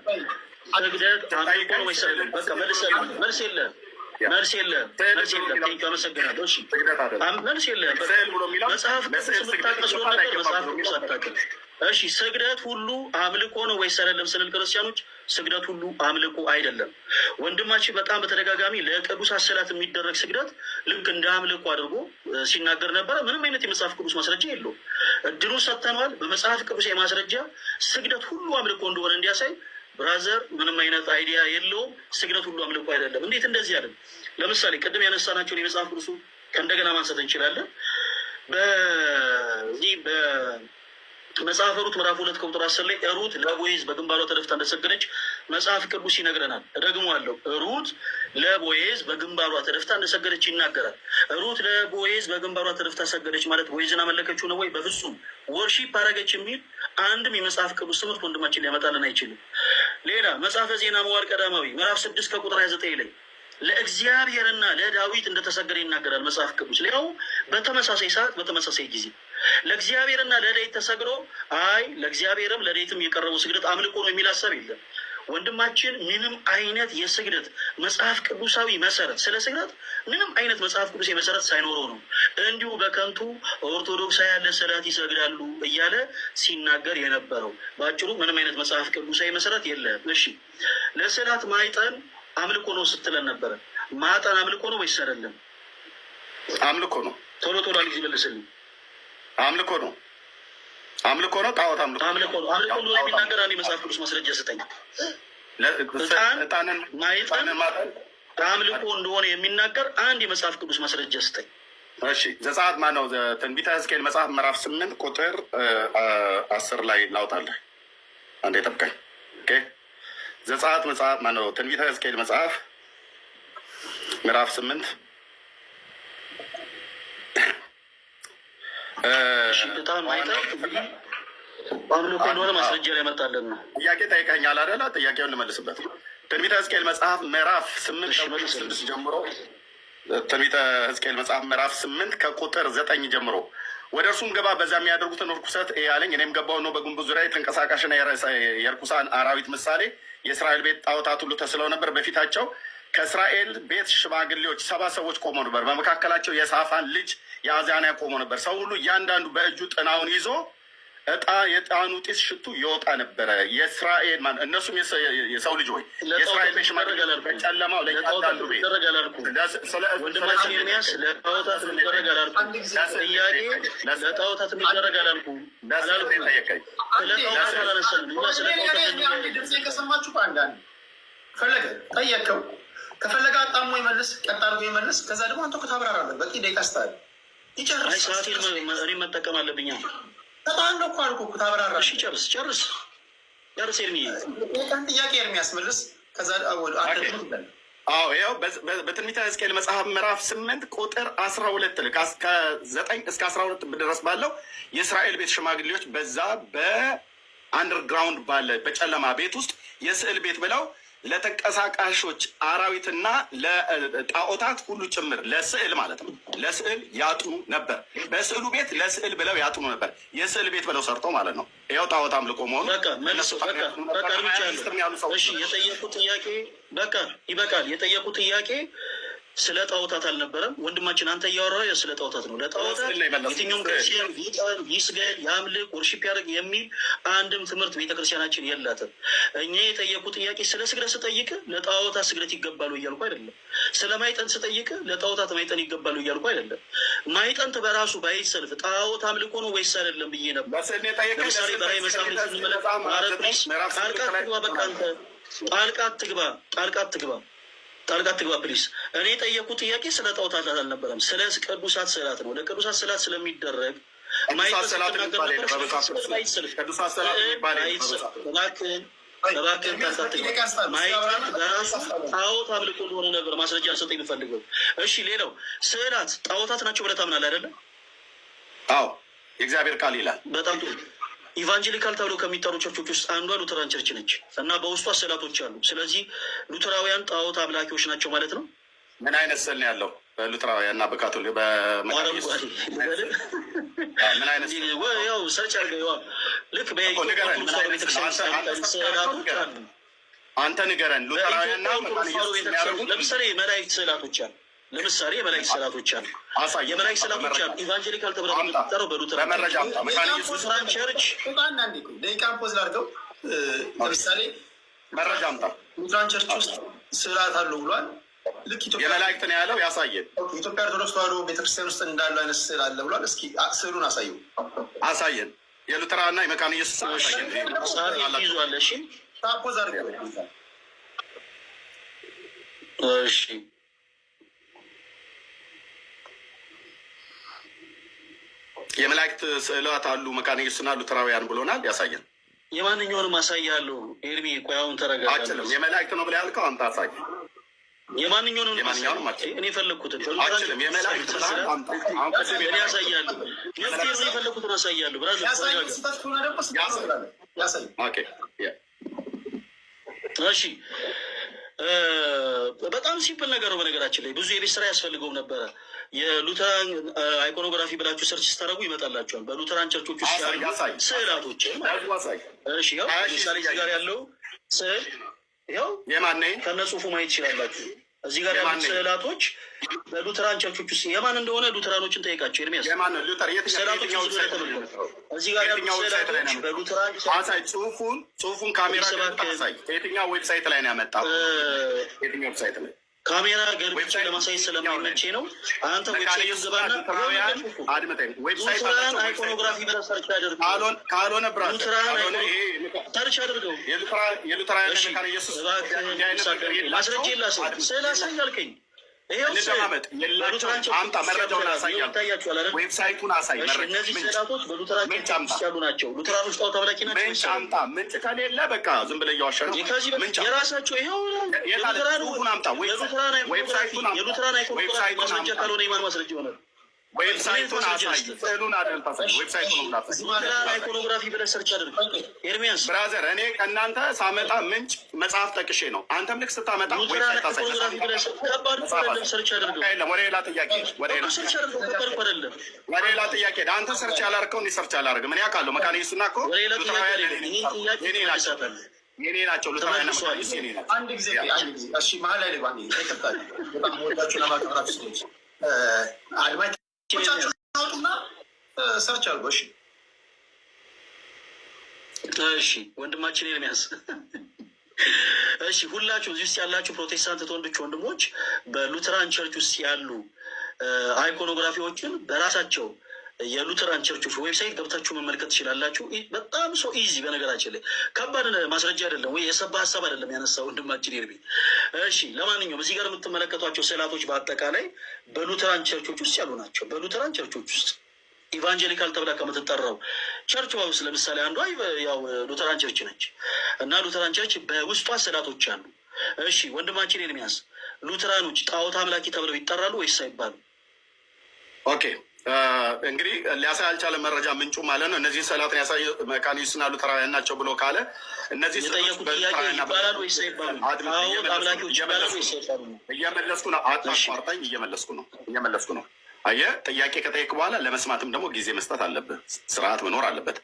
ስግደት አምልኮ ነው ወይስ አይደለም? በቃ መልስ መልስ የለህም። መልስ የለህም። መልስ የለህም። Thank you፣ አመሰግናለሁ። እሺ መልስ የለህም። መጽሐፍ ቅዱስ የምታውቅ መስሎን ነበር። መጽሐፍ ቅዱስ አታውቅም። እሺ ስግደት ሁሉ አምልኮ ነው ወይስ አይደለም ስንል ክርስቲያኖች ስግደት ሁሉ አምልኮ አይደለም። ወንድማችን በጣም በተደጋጋሚ ለቅዱሳት ስዕላት የሚደረግ ስግደት ልክ እንደ አምልኮ አድርጎ ሲናገር ነበረ። ምንም አይነት የመጽሐፍ ቅዱስ ማስረጃ የለውም። እድሉን ሰጥተነዋል። በመጽሐፍ ቅዱስ የማስረጃ ስግደት ሁሉ አምልኮ እንደሆነ እንዲያሳይ Brother ምንም አይነት idea የለውም። ስግደት ሁሉ አምልኮ አይደለም። እንዴት እንደዚህ አለ? ለምሳሌ ቅድም ያነሳናቸውን የመጽሐፍ ቅዱሱ ከእንደገና ማንሳት እንችላለን። በዚህ በመጽሐፈ ሩት ምዕራፍ 2 ከቁጥር 10 ላይ ሩት ለቦዔዝ በግንባሯ ተደፍታ እንደሰገደች መጽሐፍ ቅዱስ ይነግረናል። እደግመዋለሁ። ሩት ለቦዔዝ በግንባሯ ተደፍታ እንደሰገደች ይናገራል። ሩት ለቦዔዝ በግንባሯ ተደፍታ ሰገደች ማለት ቦዔዝን አመለከችው ነው ወይ? በፍጹም። Worship አረገች የሚል አንድም የመጽሐፍ ቅዱስ ትምህርት ወንድማችን ሊያመጣልን አይችልም። ሌላ መጽሐፈ ዜና መዋዕል ቀዳማዊ ምዕራፍ 6 ከቁጥር 29 ላይ ለእግዚአብሔርና ለዳዊት እንደተሰገደ ይናገራል መጽሐፍ ቅዱስ። ሌላው በተመሳሳይ ሰዓት በተመሳሳይ ጊዜ ለእግዚአብሔርና ለዳዊት ተሰግዶ አይ ለእግዚአብሔርም ለዳዊትም የቀረበው ስግደት አምልኮ ነው የሚል ሀሳብ የለም። ወንድማችን ምንም አይነት የስግደት መጽሐፍ ቅዱሳዊ መሰረት፣ ስለ ስግደት ምንም አይነት መጽሐፍ ቅዱስ መሰረት ሳይኖረው ነው እንዲሁ በከንቱ ኦርቶዶክሳውያን ለስዕላት ይሰግዳሉ እያለ ሲናገር የነበረው። በአጭሩ ምንም አይነት መጽሐፍ ቅዱሳዊ መሰረት የለም። እሺ፣ ለስዕላት ማይጠን አምልኮ ነው ስትለን ነበረ። ማጠን አምልኮ ነው ወይስ አይደለም? አምልኮ ነው። ቶሎ ቶሎ አንድ ጊዜ መልስልኝ። አምልኮ ነው። አምልኮ ነው። ጣዖት አምልኮ። አምልኮ ነው። አምልኮ ነው የሚናገር አንድ የመጽሐፍ ቅዱስ ማስረጃ ስጠኝ። ዕጣን ማይጠን አምልኮ እንደሆነ የሚናገር አንድ የመጽሐፍ ቅዱስ ማስረጃ ስጠኝ። እሺ፣ ዘጸአት ማነው? ትንቢተ ሕዝቅኤል መጽሐፍ ምዕራፍ 8 ቁጥር 10 ላይ ላውጣለህ። አንዴ ጠብቀኝ። Okay፣ ዘጸአት መጽሐፍ ማነው? ትንቢተ ሕዝቅኤል መጽሐፍ ምዕራፍ 8። ዕጣን ማይጠን አምልኮ እንደሆነ ማስረጃ ላይ መጣለን ነው። ጥያቄ ጠይቀኸኛል አይደለ? ጥያቄውን ልመልስበት። ትንቢተ ሕዝቅኤል መጽሐፍ ምዕራፍ 8 ከቁጥር 6 ጀምሮ፣ ትንቢተ ሕዝቅኤል መጽሐፍ ምዕራፍ 8 ከቁጥር 9 ጀምሮ፣ ወደ እርሱም ገባ፣ በዛ የሚያደርጉትን ርኩሰት ያለኝ። እኔም ገባሁ፣ ነው በግንቡ ዙሪያ የተንቀሳቃሽና የርኩሳን አራዊት ምሳሌ የእስራኤል ቤት ጣዖታት ሁሉ ተስለው ነበር። በፊታቸው ከእስራኤል ቤት ሽማግሌዎች 70 ሰዎች ቆመው ነበር። በመካከላቸው የሳፋን ልጅ የአዛንያ ቆሞ ነበር። ሰው ሁሉ እያንዳንዱ በእጁ ጥናውን ይዞ እጣ የዕጣኑ ጢስ ሽቱ ይወጣ ነበረ። የእስራኤል እነሱም የሰው ልጅ ሆይ፣ የእስራኤል ቤት ሽማግሌዎች በጨለማው ለእያንዳንዱ ቤት ወንድማችን ኤርሚያስ፣ ለጣዖታት የሚደረግ አላልኩም። ጥያቄ ለጣዖታት የሚደረግ አላልኩም። ስለ ጣዖታት አላነሳንም። እኛ ስለ ጣዖታት ድምፄ ከሰማችሁ አንዳንድ ፈለገ ጠየቅከው፣ ከፈለገ አጣሞ ይመልስ፣ ቀጥ አድርጎ ይመልስ። ከዛ ደግሞ አንተ እኮ ታብራራለህ። በቂ ደቂቃ ስታል ይጨርስ። ሰዓቴን እኔ መጠቀም አለብኛ። ተጣሎ እኮ አልኩህ እኮ ታብራራለህ። እሺ፣ ጨርስ ጨርስ ጨርስ ኤርሚ። ጥያቄ ኤርሚያስ መልስ። ከዛ አንተ አዎ፣ ይኸው በትንቢተ ሕዝቅኤል መጽሐፍ ምዕራፍ 8 ቁጥር 12 ከ9 እስከ 12 ድረስ ባለው የእስራኤል ቤት ሽማግሌዎች በዛ በ underground ባለ በጨለማ ቤት ውስጥ የስዕል ቤት ብለው ለተንቀሳቃሾች አራዊትና ለጣዖታት ሁሉ ጭምር ለስዕል ማለት ነው። ለስዕል ያጥኑ ነበር። በስዕሉ ቤት ለስዕል ብለው ያጥኑ ነበር። የስዕል ቤት ብለው ሰርተው ማለት ነው። ይኸው ጣዖት አምልኮ መሆኑ። በቃ መልስ፣ በቃ በቃ እርምጃለሁ። እሺ፣ የጠየቁ ጥያቄ በቃ ይበቃል። የጠየቁ ጥያቄ ስለ ጣዖታት አልነበረም ወንድማችን። አንተ እያወራህ ስለ ጣዖታት ነው። ለጣዖታት የትኛውም ክርስቲያን ይጠን፣ ይስገድ፣ ያምልክ፣ worship ያደርግ የሚል አንድም ትምህርት ቤተክርስቲያናችን የላትም። እኛ የጠየቁ ጥያቄ ስለ ስግደት ስጠይቅ ለጣዖታት ስግደት ይገባሉ እያልኩ አይደለም። ስለ ማዕጠንት ስጠይቅ ለጣዖታት ማዕጠን ይገባሉ እያልኩ አይደለም። ማዕጠንት በራሱ by itself ጣዖት አምልኮ ነው ወይስ አይደለም ብዬ ነበር። ለምሳሌ በራዕይ መጽሐፍ ላይ ስንመለከት፣ ጣልቃ አትግባ፣ በቃ አንተ ጣልቃ አትግባ፣ ጣልቃ አትግባ፣ ጣልቃ አትግባ please። እኔ የጠየኩት ጥያቄ ስለ ጣዖታት አልነበረም፣ ስለ ቅዱሳት ስዕላት ነው። ለቅዱሳት ስዕላት ስለሚደረግ እባክህን ጣልቃ አትግባ። ማዕጠንት በራሱ ጣዖት አምልኮ እንደሆነ ነበር ማስረጃ ሰጠኝ የምፈልገው። እሺ፣ ሌላው ስዕላት ጣዖታት ናቸው ብለህ ታምናለህ አይደለም? አዎ፣ የእግዚአብሔር ቃል ይላል። በጣም ጥሩ። Evangelical ተብሎ ከሚጠሩ ቸርቾች ውስጥ አንዷ Lutheran church ነች እና በውስጧ ስዕላቶች አሉ። ስለዚህ ሉተራውያን ጣዖት አምላኪዎች ናቸው ማለት ነው። ምን አይነት ስዕል ነው ያለው በሉተራውያን እና በካቶሊክ? ምን አይነት? ያው search አድርገህ ልክ በኢትዮጵያ ቤተክርስቲያን ስዕላቶች አሉ። አንተ ንገረን። ሉተራውያንና ለምሳሌ የመላእክት ስዕላቶች አሉ። ለምሳሌ የመላእክት ስዕላቶች አሉ። የመላእክት ስዕላቶች አሉ። Evangelical ተብሎ የሚጠራው በ Lutheran church። ደቂቃን pause ላድርገው። ለምሳሌ መረጃ አምጣ። Lutheran church ውስጥ ስዕላት አሉ ብሏል። ልክ የመላእክት ነው ያለው፣ ያሳየን። ኢትዮጵያ ኦርቶዶክስ ተዋሕዶ ቤተክርስቲያን ውስጥ እንዳሉ አይነት ስዕል አለ ብሏል። እስኪ ስዕሉን አሳየው፣ አሳየን። የሉተራና የመካነ ኢየሱስ አሳየን። ይዟል። እሺ። Pause አድርገው። እሺ። የመላእክት ስዕላት አሉ መካነ ኢየሱስና ሉተራውያን ብሎናል። ያሳየን። የማንኛውንም አሳይሃለሁ ኤርሚ። ቆይ አሁን ተረጋጋ። አችልም። የመላእክት ነው ብለህ ያልከው አምጣ፣ አሳይ። የማንኛውንም የማንኛውንም አችልም። እኔ የፈለግኩትን አችልም። የመላእክት ብለሃል፣ አምጣ። አሁን ቅድም እኔ የመላእክት አሳይሃለሁ። መፍትሄ ነው፣ የፈለግኩትን አሳይሃለሁ። Brother ያሳይ። ተረጋጋ። ስህተት ከሆነ ደግሞ ስህተት ነው ትላለህ። ያሳይ። Okay, yeah. እሺ፣ በጣም simple ነገር ነው። በነገራችን ላይ ብዙ የቤት ስራ ያስፈልገውም ነበረ። የ Lutheran iconography ብላችሁ search ስታደርጉ ይመጣላችኋል። በ Lutheran church ኦች ውስጥ አሳይ። ያሉ አሳይ። ስዕላቶችን ማለት ለህዝቡ አሳይ። ነው። እሺ፣ ያው 20,000 ለምሳሌ እዚህ ጋር ያለው ስዕል ያው የማን ነኝ? ከነ ጽሁፉ ማየት ትችላላችሁ። እዚህ ጋር የማን ያሉት ነኝ? ስዕላቶች በ Lutheran church ኦች ውስጥ የማን እንደሆነ ሉተራኖችን ጠይቃቸው። ኤርሚያስ የማን ነው? ሉተር የትኛው ስዕላቶች የትኛው እዚህ ጋር website ላይ ነው ተመልከቱ። የመጣው? እዚህ ጋር ያሉት የትኛው website ላይ ነው ስዕላቶች ያመጣው? በሉተራን አሳይ። ጽሁፉን ካሜራ ገልጠህ አሳይ። የትኛው website ላይ ነው ያመጣው? የትኛው website ላይ? ካሜራ ገልብጬ website ለማሳየት ስለማይመቼ ነው። አንተ መካነ website ኢየሱስና ግባና ሉተራውያን አድምጠኝ። Website ሉተራን አላቸው። Website iconography ብለህ search አድርገው። ካልሆነ brother ሉተራን ካልሆነ ይሄ Search አድርገው። የሉተራውያን እሺ መካነ ኢየሱስ እባክህ እንዲህ አይነት ነገር የላቸውም። ማስረጃ ላሳይ። አድምጥ። ስዕል አሳይ አልከኝ። ይኸው ስዕል እንደማመጥ የላቸውም። በ Lutheran church አምጣ፣ መረጃውን አሳይ። ይታያችኋል አይደል? Website ኡን አሳይ። እሺ መረጃ እነዚህ ምንጭ ስዕላቶች በ Lutheran ምንጭ church አምጣ። ውስጥ ያሉ ናቸው። ሉተራኖች ጣዖት አምላኪ ናቸው ምንጭ ወይስ አምጣ። ምንጭ ከሌለ በቃ ዝም ብለህ እየዋሸህ ነው። ከዚህ በፊት ምንጭ አምጣ። የራሳቸው ይኸው የት አለ? የሉተራን ጽሁፉን አምጣ። የሉተራን iconography website ኡን አምጣ። የ Lutheran iconography website ኡን ማስረጃ አምጣ። ካልሆነ የማን ማስረጃ ይሆናል? Website ኡን አሳይ። ስዕሉን አይደል ታሳይ፣ website ኡን ነው ታሳይ። Lutheran iconography ብለህ search አድርግ ኤርሚያስ። Brother፣ እኔ ከእናንተ ሳመጣ ምንጭ መጽሐፍ ጠቅሼ ነው። አንተም ልክ ስታመጣ ሉተራን Website አሳይ። Iconography ብለህ ከባድ እኮ መጽሐፍ አይደለም፣ አሳይ። Search አድርገው። የለም፣ ወደ ሌላ ጥያቄ ወደ ሌላ እኮ search አድርገው፣ ከባድ እኮ አይደለም። ወደ ሌላ ጥያቄ። አንተ search ያላርከው እኔ search አላደርግም። እኔ አውቃለሁ። መካነ ኢየሱስና እኮ ወደ ሌላ ጥያቄ ሉተራውያን አይደለም። ይህን ጥያቄ የኔ ናቸው፣ ትመልሳታለህ። የኔ ናቸው። ሉተራውያን መካነ ተመልሷል። ኢየሱስ የኔ ናቸው። አንድ ጊዜ፣ አንድ ጊዜ፣ እሺ፣ መሀል ላይ ልግባ። አንዴ ይቅርታ፣ በጣም ወዳችሁ ለማከብራችሁ ሰዎች አድማጮቻችሁ አውጡና search አድርጎ እሺ። እሺ ወንድማችን ኤርሚያስ፣ እሺ ሁላችሁ እዚህ ውስጥ ያላችሁ ፕሮቴስታንት ወንዶች ወንድሞች በ Lutheran church ውስጥ ያሉ iconography ዎችን በራሳቸው የ Lutheran church ኦች website ገብታችሁ መመልከት ትችላላችሁ። በጣም so easy። በነገራችን ላይ ከባድ ማስረጃ አይደለም ወይ የሰባ ሀሳብ አይደለም ያነሳ ወንድማችን ኤርሚ። እሺ ለማንኛውም እዚህ ጋር የምትመለከቷቸው ስዕላቶች በአጠቃላይ በ Lutheran church ኦች ውስጥ ያሉ ናቸው። በ Lutheran church ኦች ውስጥ evangelical ተብላ ከምትጠራው church ውስጥ ለምሳሌ አንዷ ያው Lutheran church ነች እና Lutheran church በውስጧ ስዕላቶች አሉ። እሺ ወንድማችን ኤርሚያስ፣ ሉተራኖች ጣዖት አምላኪ ተብለው ይጠራሉ ወይስ አይባሉ? Okay፣ እንግዲህ ሊያሳይ አልቻለ መረጃ ምንጩ ማለት ነው። እነዚህን ስዕላትን ያሳየ መካነ ኢየሱስና ሉተራውያን ናቸው ብሎ ካለ እነዚህ ስዕሎች የጠየቁት ጥያቄ በሉተራውያንና ይባላል ወይስ አይባሉም? አድምጥ፣ ጣዖት እየመለስኩ ነው፣ አምላኪዎች ይባላል እየመለስኩ ወይስ ነው፣ አይባሉም? እየመለስኩ ነው። አታቋርጠኝ። እየመለስኩ ነው፣ እየመለስኩ ነው። አየህ፣ ጥያቄ ከጠየቅ በኋላ ለመስማትም ደግሞ ጊዜ መስጠት አለብህ። ስርዓት መኖር አለበት።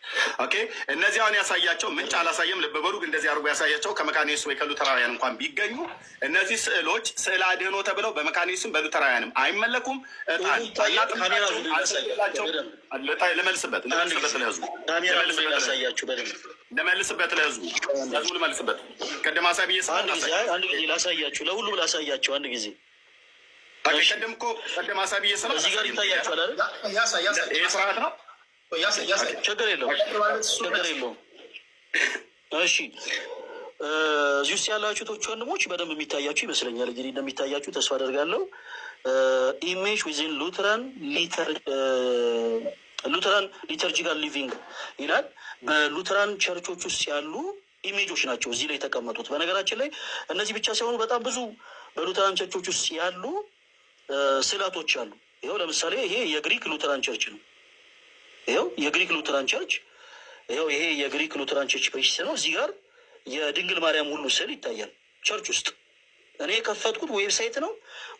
Okay፣ እነዚህ አሁን ያሳያቸው ምንጭ አላሳየም። ልብ በሉ። ግን እንደዚህ አድርጎ ያሳያቸው ከመካነ ኢየሱስ ወይ ከሉተራውያን እንኳን ቢገኙ እነዚህ ስዕሎች ስዕለ አድህኖ ተብለው በመካነ ኢየሱስም በሉተራውያንም አይመለኩም። እጣን ይታያል። ካሜራ አናጥንላቸውም፣ ዙሪ አንሰግድላቸውም። ላሳያችሁ በደንብ። ልመልስበት አንድ ልመልስበት ጊዜ ለህዝቡ ካሜራ ዙሪ ልመልስበት ለህዝቡ ላሳያችሁ በደንብ። ልመልስበት ለህዝቡ ለህዝቡ ልመልስበት። ቅድም አሳይ ብዬ አንድ ጊዜ ስለ አይ፣ አንድ ጊዜ ላሳያችሁ፣ ለሁሉም ላሳያችሁ አንድ ጊዜ። Okay፣ እሺ ቅድም እኮ ቅድም አሳይ ብዬ ስለ እዚህ ጋር ይታያችኋል አይደል? ያሳይ፣ ያሳይ። ይሄ ስርዓት ነው። ያሳይ፣ ያሳይ። ችግር የለውም፣ ችግር የለውም። እሺ እዚህ ውስጥ ያላችሁ እህቶች ወንድሞች በደንብ የሚታያችሁ ይመስለኛል። እንግዲህ እንደሚታያችሁ ተስፋ አደርጋለሁ። Image within Lutheran liturgical living ይላል። በ Lutheran church ኦች ውስጥ ያሉ image ኦች ናቸው እዚህ ላይ የተቀመጡት። በነገራችን ላይ እነዚህ ብቻ ሳይሆኑ በጣም ብዙ በ Lutheran church ኦች ውስጥ ያሉ ስዕላቶች አሉ። ይኸው ለምሳሌ ይሄ የግሪክ Lutheran church ነው። ይኸው የግሪክ Lutheran church፣ ይኸው ይሄ የግሪክ Lutheran church priest ነው። እዚህ ጋር የድንግል ማርያም ሁሉ ስዕል ይታያል church ውስጥ። እኔ የከፈትኩት website ነው።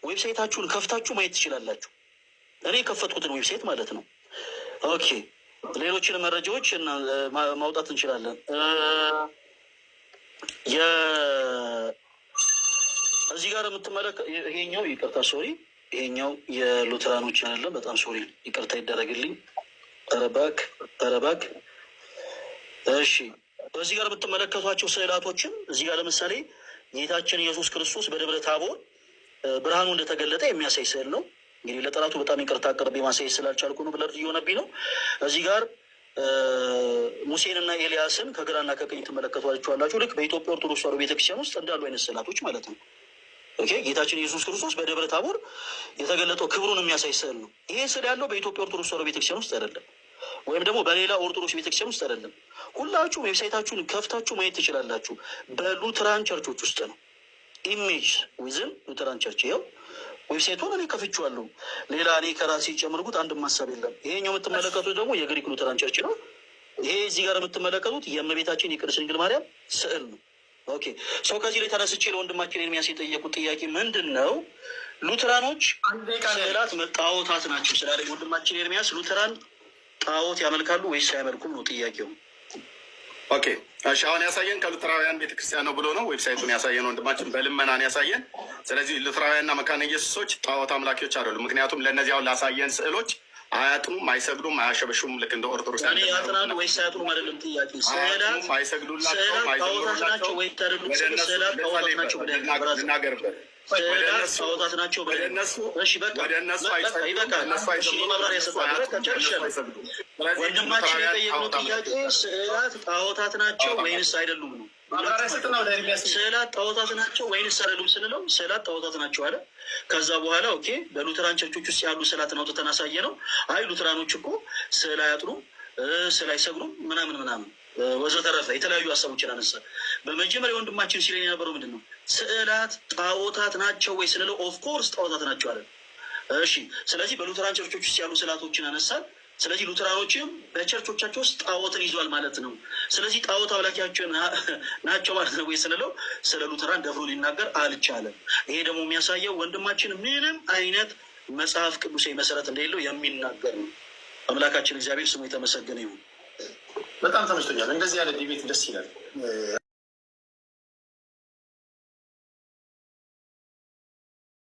Website ኣችሁን ከፍታችሁ ማየት ትችላላችሁ። እኔ የከፈትኩትን website ማለት ነው። Okay፣ ሌሎችን መረጃዎች ማውጣት እንችላለን። እዚህ ጋር የምትመለከ ይሄኛው፣ ይቅርታ sorry፣ ይሄኛው የሉተራኖች አይደለም። በጣም sorry፣ ይቅርታ ይደረግልኝ። ኧረ እባክህ፣ ኧረ እባክህ። እሺ እዚህ ጋር የምትመለከቷቸው ስዕላቶችም እዚህ ጋር ለምሳሌ ጌታችን ኢየሱስ ክርስቶስ በደብረ ታቦር ብርሃኑ እንደተገለጠ የሚያሳይ ስዕል ነው። እንግዲህ ለጠላቱ በጣም ይቅርታ አቅርቤ ማሳየት ስላልቻልኩ ነው፣ blur እየሆነብኝ ነው። እዚህ ጋር ሙሴንና ኤልያስን ከግራና ከቀኝ ትመለከቷቸዋላችሁ። ልክ በኢትዮጵያ ኦርቶዶክስ ተዋሕዶ ቤተክርስቲያን ውስጥ እንዳሉ አይነት ስዕላቶች ማለት ነው። Okay፣ ጌታችን ኢየሱስ ክርስቶስ በደብረ ታቦር የተገለጠው ክብሩን የሚያሳይ ስዕል ነው። ይሄ ስዕል ያለው በኢትዮጵያ ኦርቶዶክስ ተዋሕዶ ቤተክርስቲያን ውስጥ አይደለም፣ ወይም ደግሞ በሌላ ኦርቶዶክስ ቤተክርስቲያን ውስጥ አይደለም። ሁላችሁም website ኣችሁን ከፍታችሁ ማየት ትችላላችሁ። በ Lutheran church ኦች ውስጥ ነው። Image within Lutheran church፣ ይኸው website ኡን እኔ ከፍቼዋለሁ። ሌላ እኔ ከራሴ ጨምርኩት አንድም ሀሳብ የለም። ይሄኛው የምትመለከቱት ደግሞ የግሪክ Lutheran church ነው። ይሄ እዚህ ጋር የምትመለከቱት የእመቤታችን የቅድስት ድንግል ማርያም ስዕል ነው። Okay፣ so ከዚህ ላይ ተነስቼ ለወንድማችን ኤርሚያስ የጠየቁት ጥያቄ ምንድን ነው? ሉትራኖች ስዕላት ጣዖታት ናቸው ስላለኝ ወንድማችን ኤርሚያስ ሉትራን ጣዖት ያመልካሉ ወይስ አያመልኩም ነው ጥያቄው። Okay፣ እሺ። አሁን ያሳየን ከሉትራውያን ቤተክርስቲያን ነው ብሎ ነው website ኡን ያሳየን ወንድማችን፣ በልመናን ያሳየን። ስለዚህ ሉትራውያንና መካነ ኢየሱሶች ጣዖት አምላኪዎች አይደሉም። ምክንያቱም ለእነዚህ አሁን ላሳየን ስዕሎች አያጥኑም፣ አይሰግዱም፣ አያሸበሹም። ልክ እንደ ኦርቶዶክስ እኔ ያጥናሉ ወይስ አያጥኑም አይደለም ጥያቄ። ስዕላት አይሰግዱላቸውም፣ ጣዖታት ናቸው ወይስ አይደሉም? ስዕላት ጣዖታት ናቸው ብለህ ልናገርበት ስዕላት ጣዖታት ናቸው ብለህ እሺ፣ በቃ ይበቃል። እሺ፣ ማብራሪያ ሰጥተሃል። በቃ ጨርሻለሁ። ወንድማችን የጠየቅነው ጥያቄ ስዕላት ጣዖታት ናቸው ወይንስ አይደሉም ነው። ስዕላት ጣዖታት ናቸው ወይንስ አይደሉም ስንለው ስዕላት ጣዖታት ናቸው አለ። ከዛ በኋላ okay፣ በ Lutheran church ኦች ውስጥ ያሉ ስዕላትን አውጥተን አሳየ ነው። አይ ሉትራኖች እኮ ስዕል አያጥኑም፣ ስዕል አይሰግዱም፣ ምናምን ምናምን ወዘተረፈ የተለያዩ ሀሳቦችን አነሳ። በመጀመሪያ ወንድማችን ሲለኝ የነበረው ምንድን ነው? ስዕላት ጣዖታት ናቸው ወይ ስንለው of course ጣዖታት ናቸው አለ። እሺ፣ ስለዚህ በ Lutheran church ኦች ውስጥ ያሉ ስዕላቶችን አነሳል። ስለዚህ ሉትራኖችም በ church ኦቻቸው ውስጥ ጣዖትን ይዟል ማለት ነው። ስለዚህ ጣዖት አምላኪያቸው ናቸው ማለት ነው ወይ ስንለው ስለ ሉትራን ደፍሮ ሊናገር አልቻለም። ይሄ ደግሞ የሚያሳየው ወንድማችን ምንም አይነት መጽሐፍ ቅዱሳዊ መሰረት እንደሌለው የሚናገር ነው። አምላካችን እግዚአብሔር ስሙ የተመሰገነ ይሁን። በጣም ተመችቶኛል። እንደዚህ ያለ debate ደስ ይላል።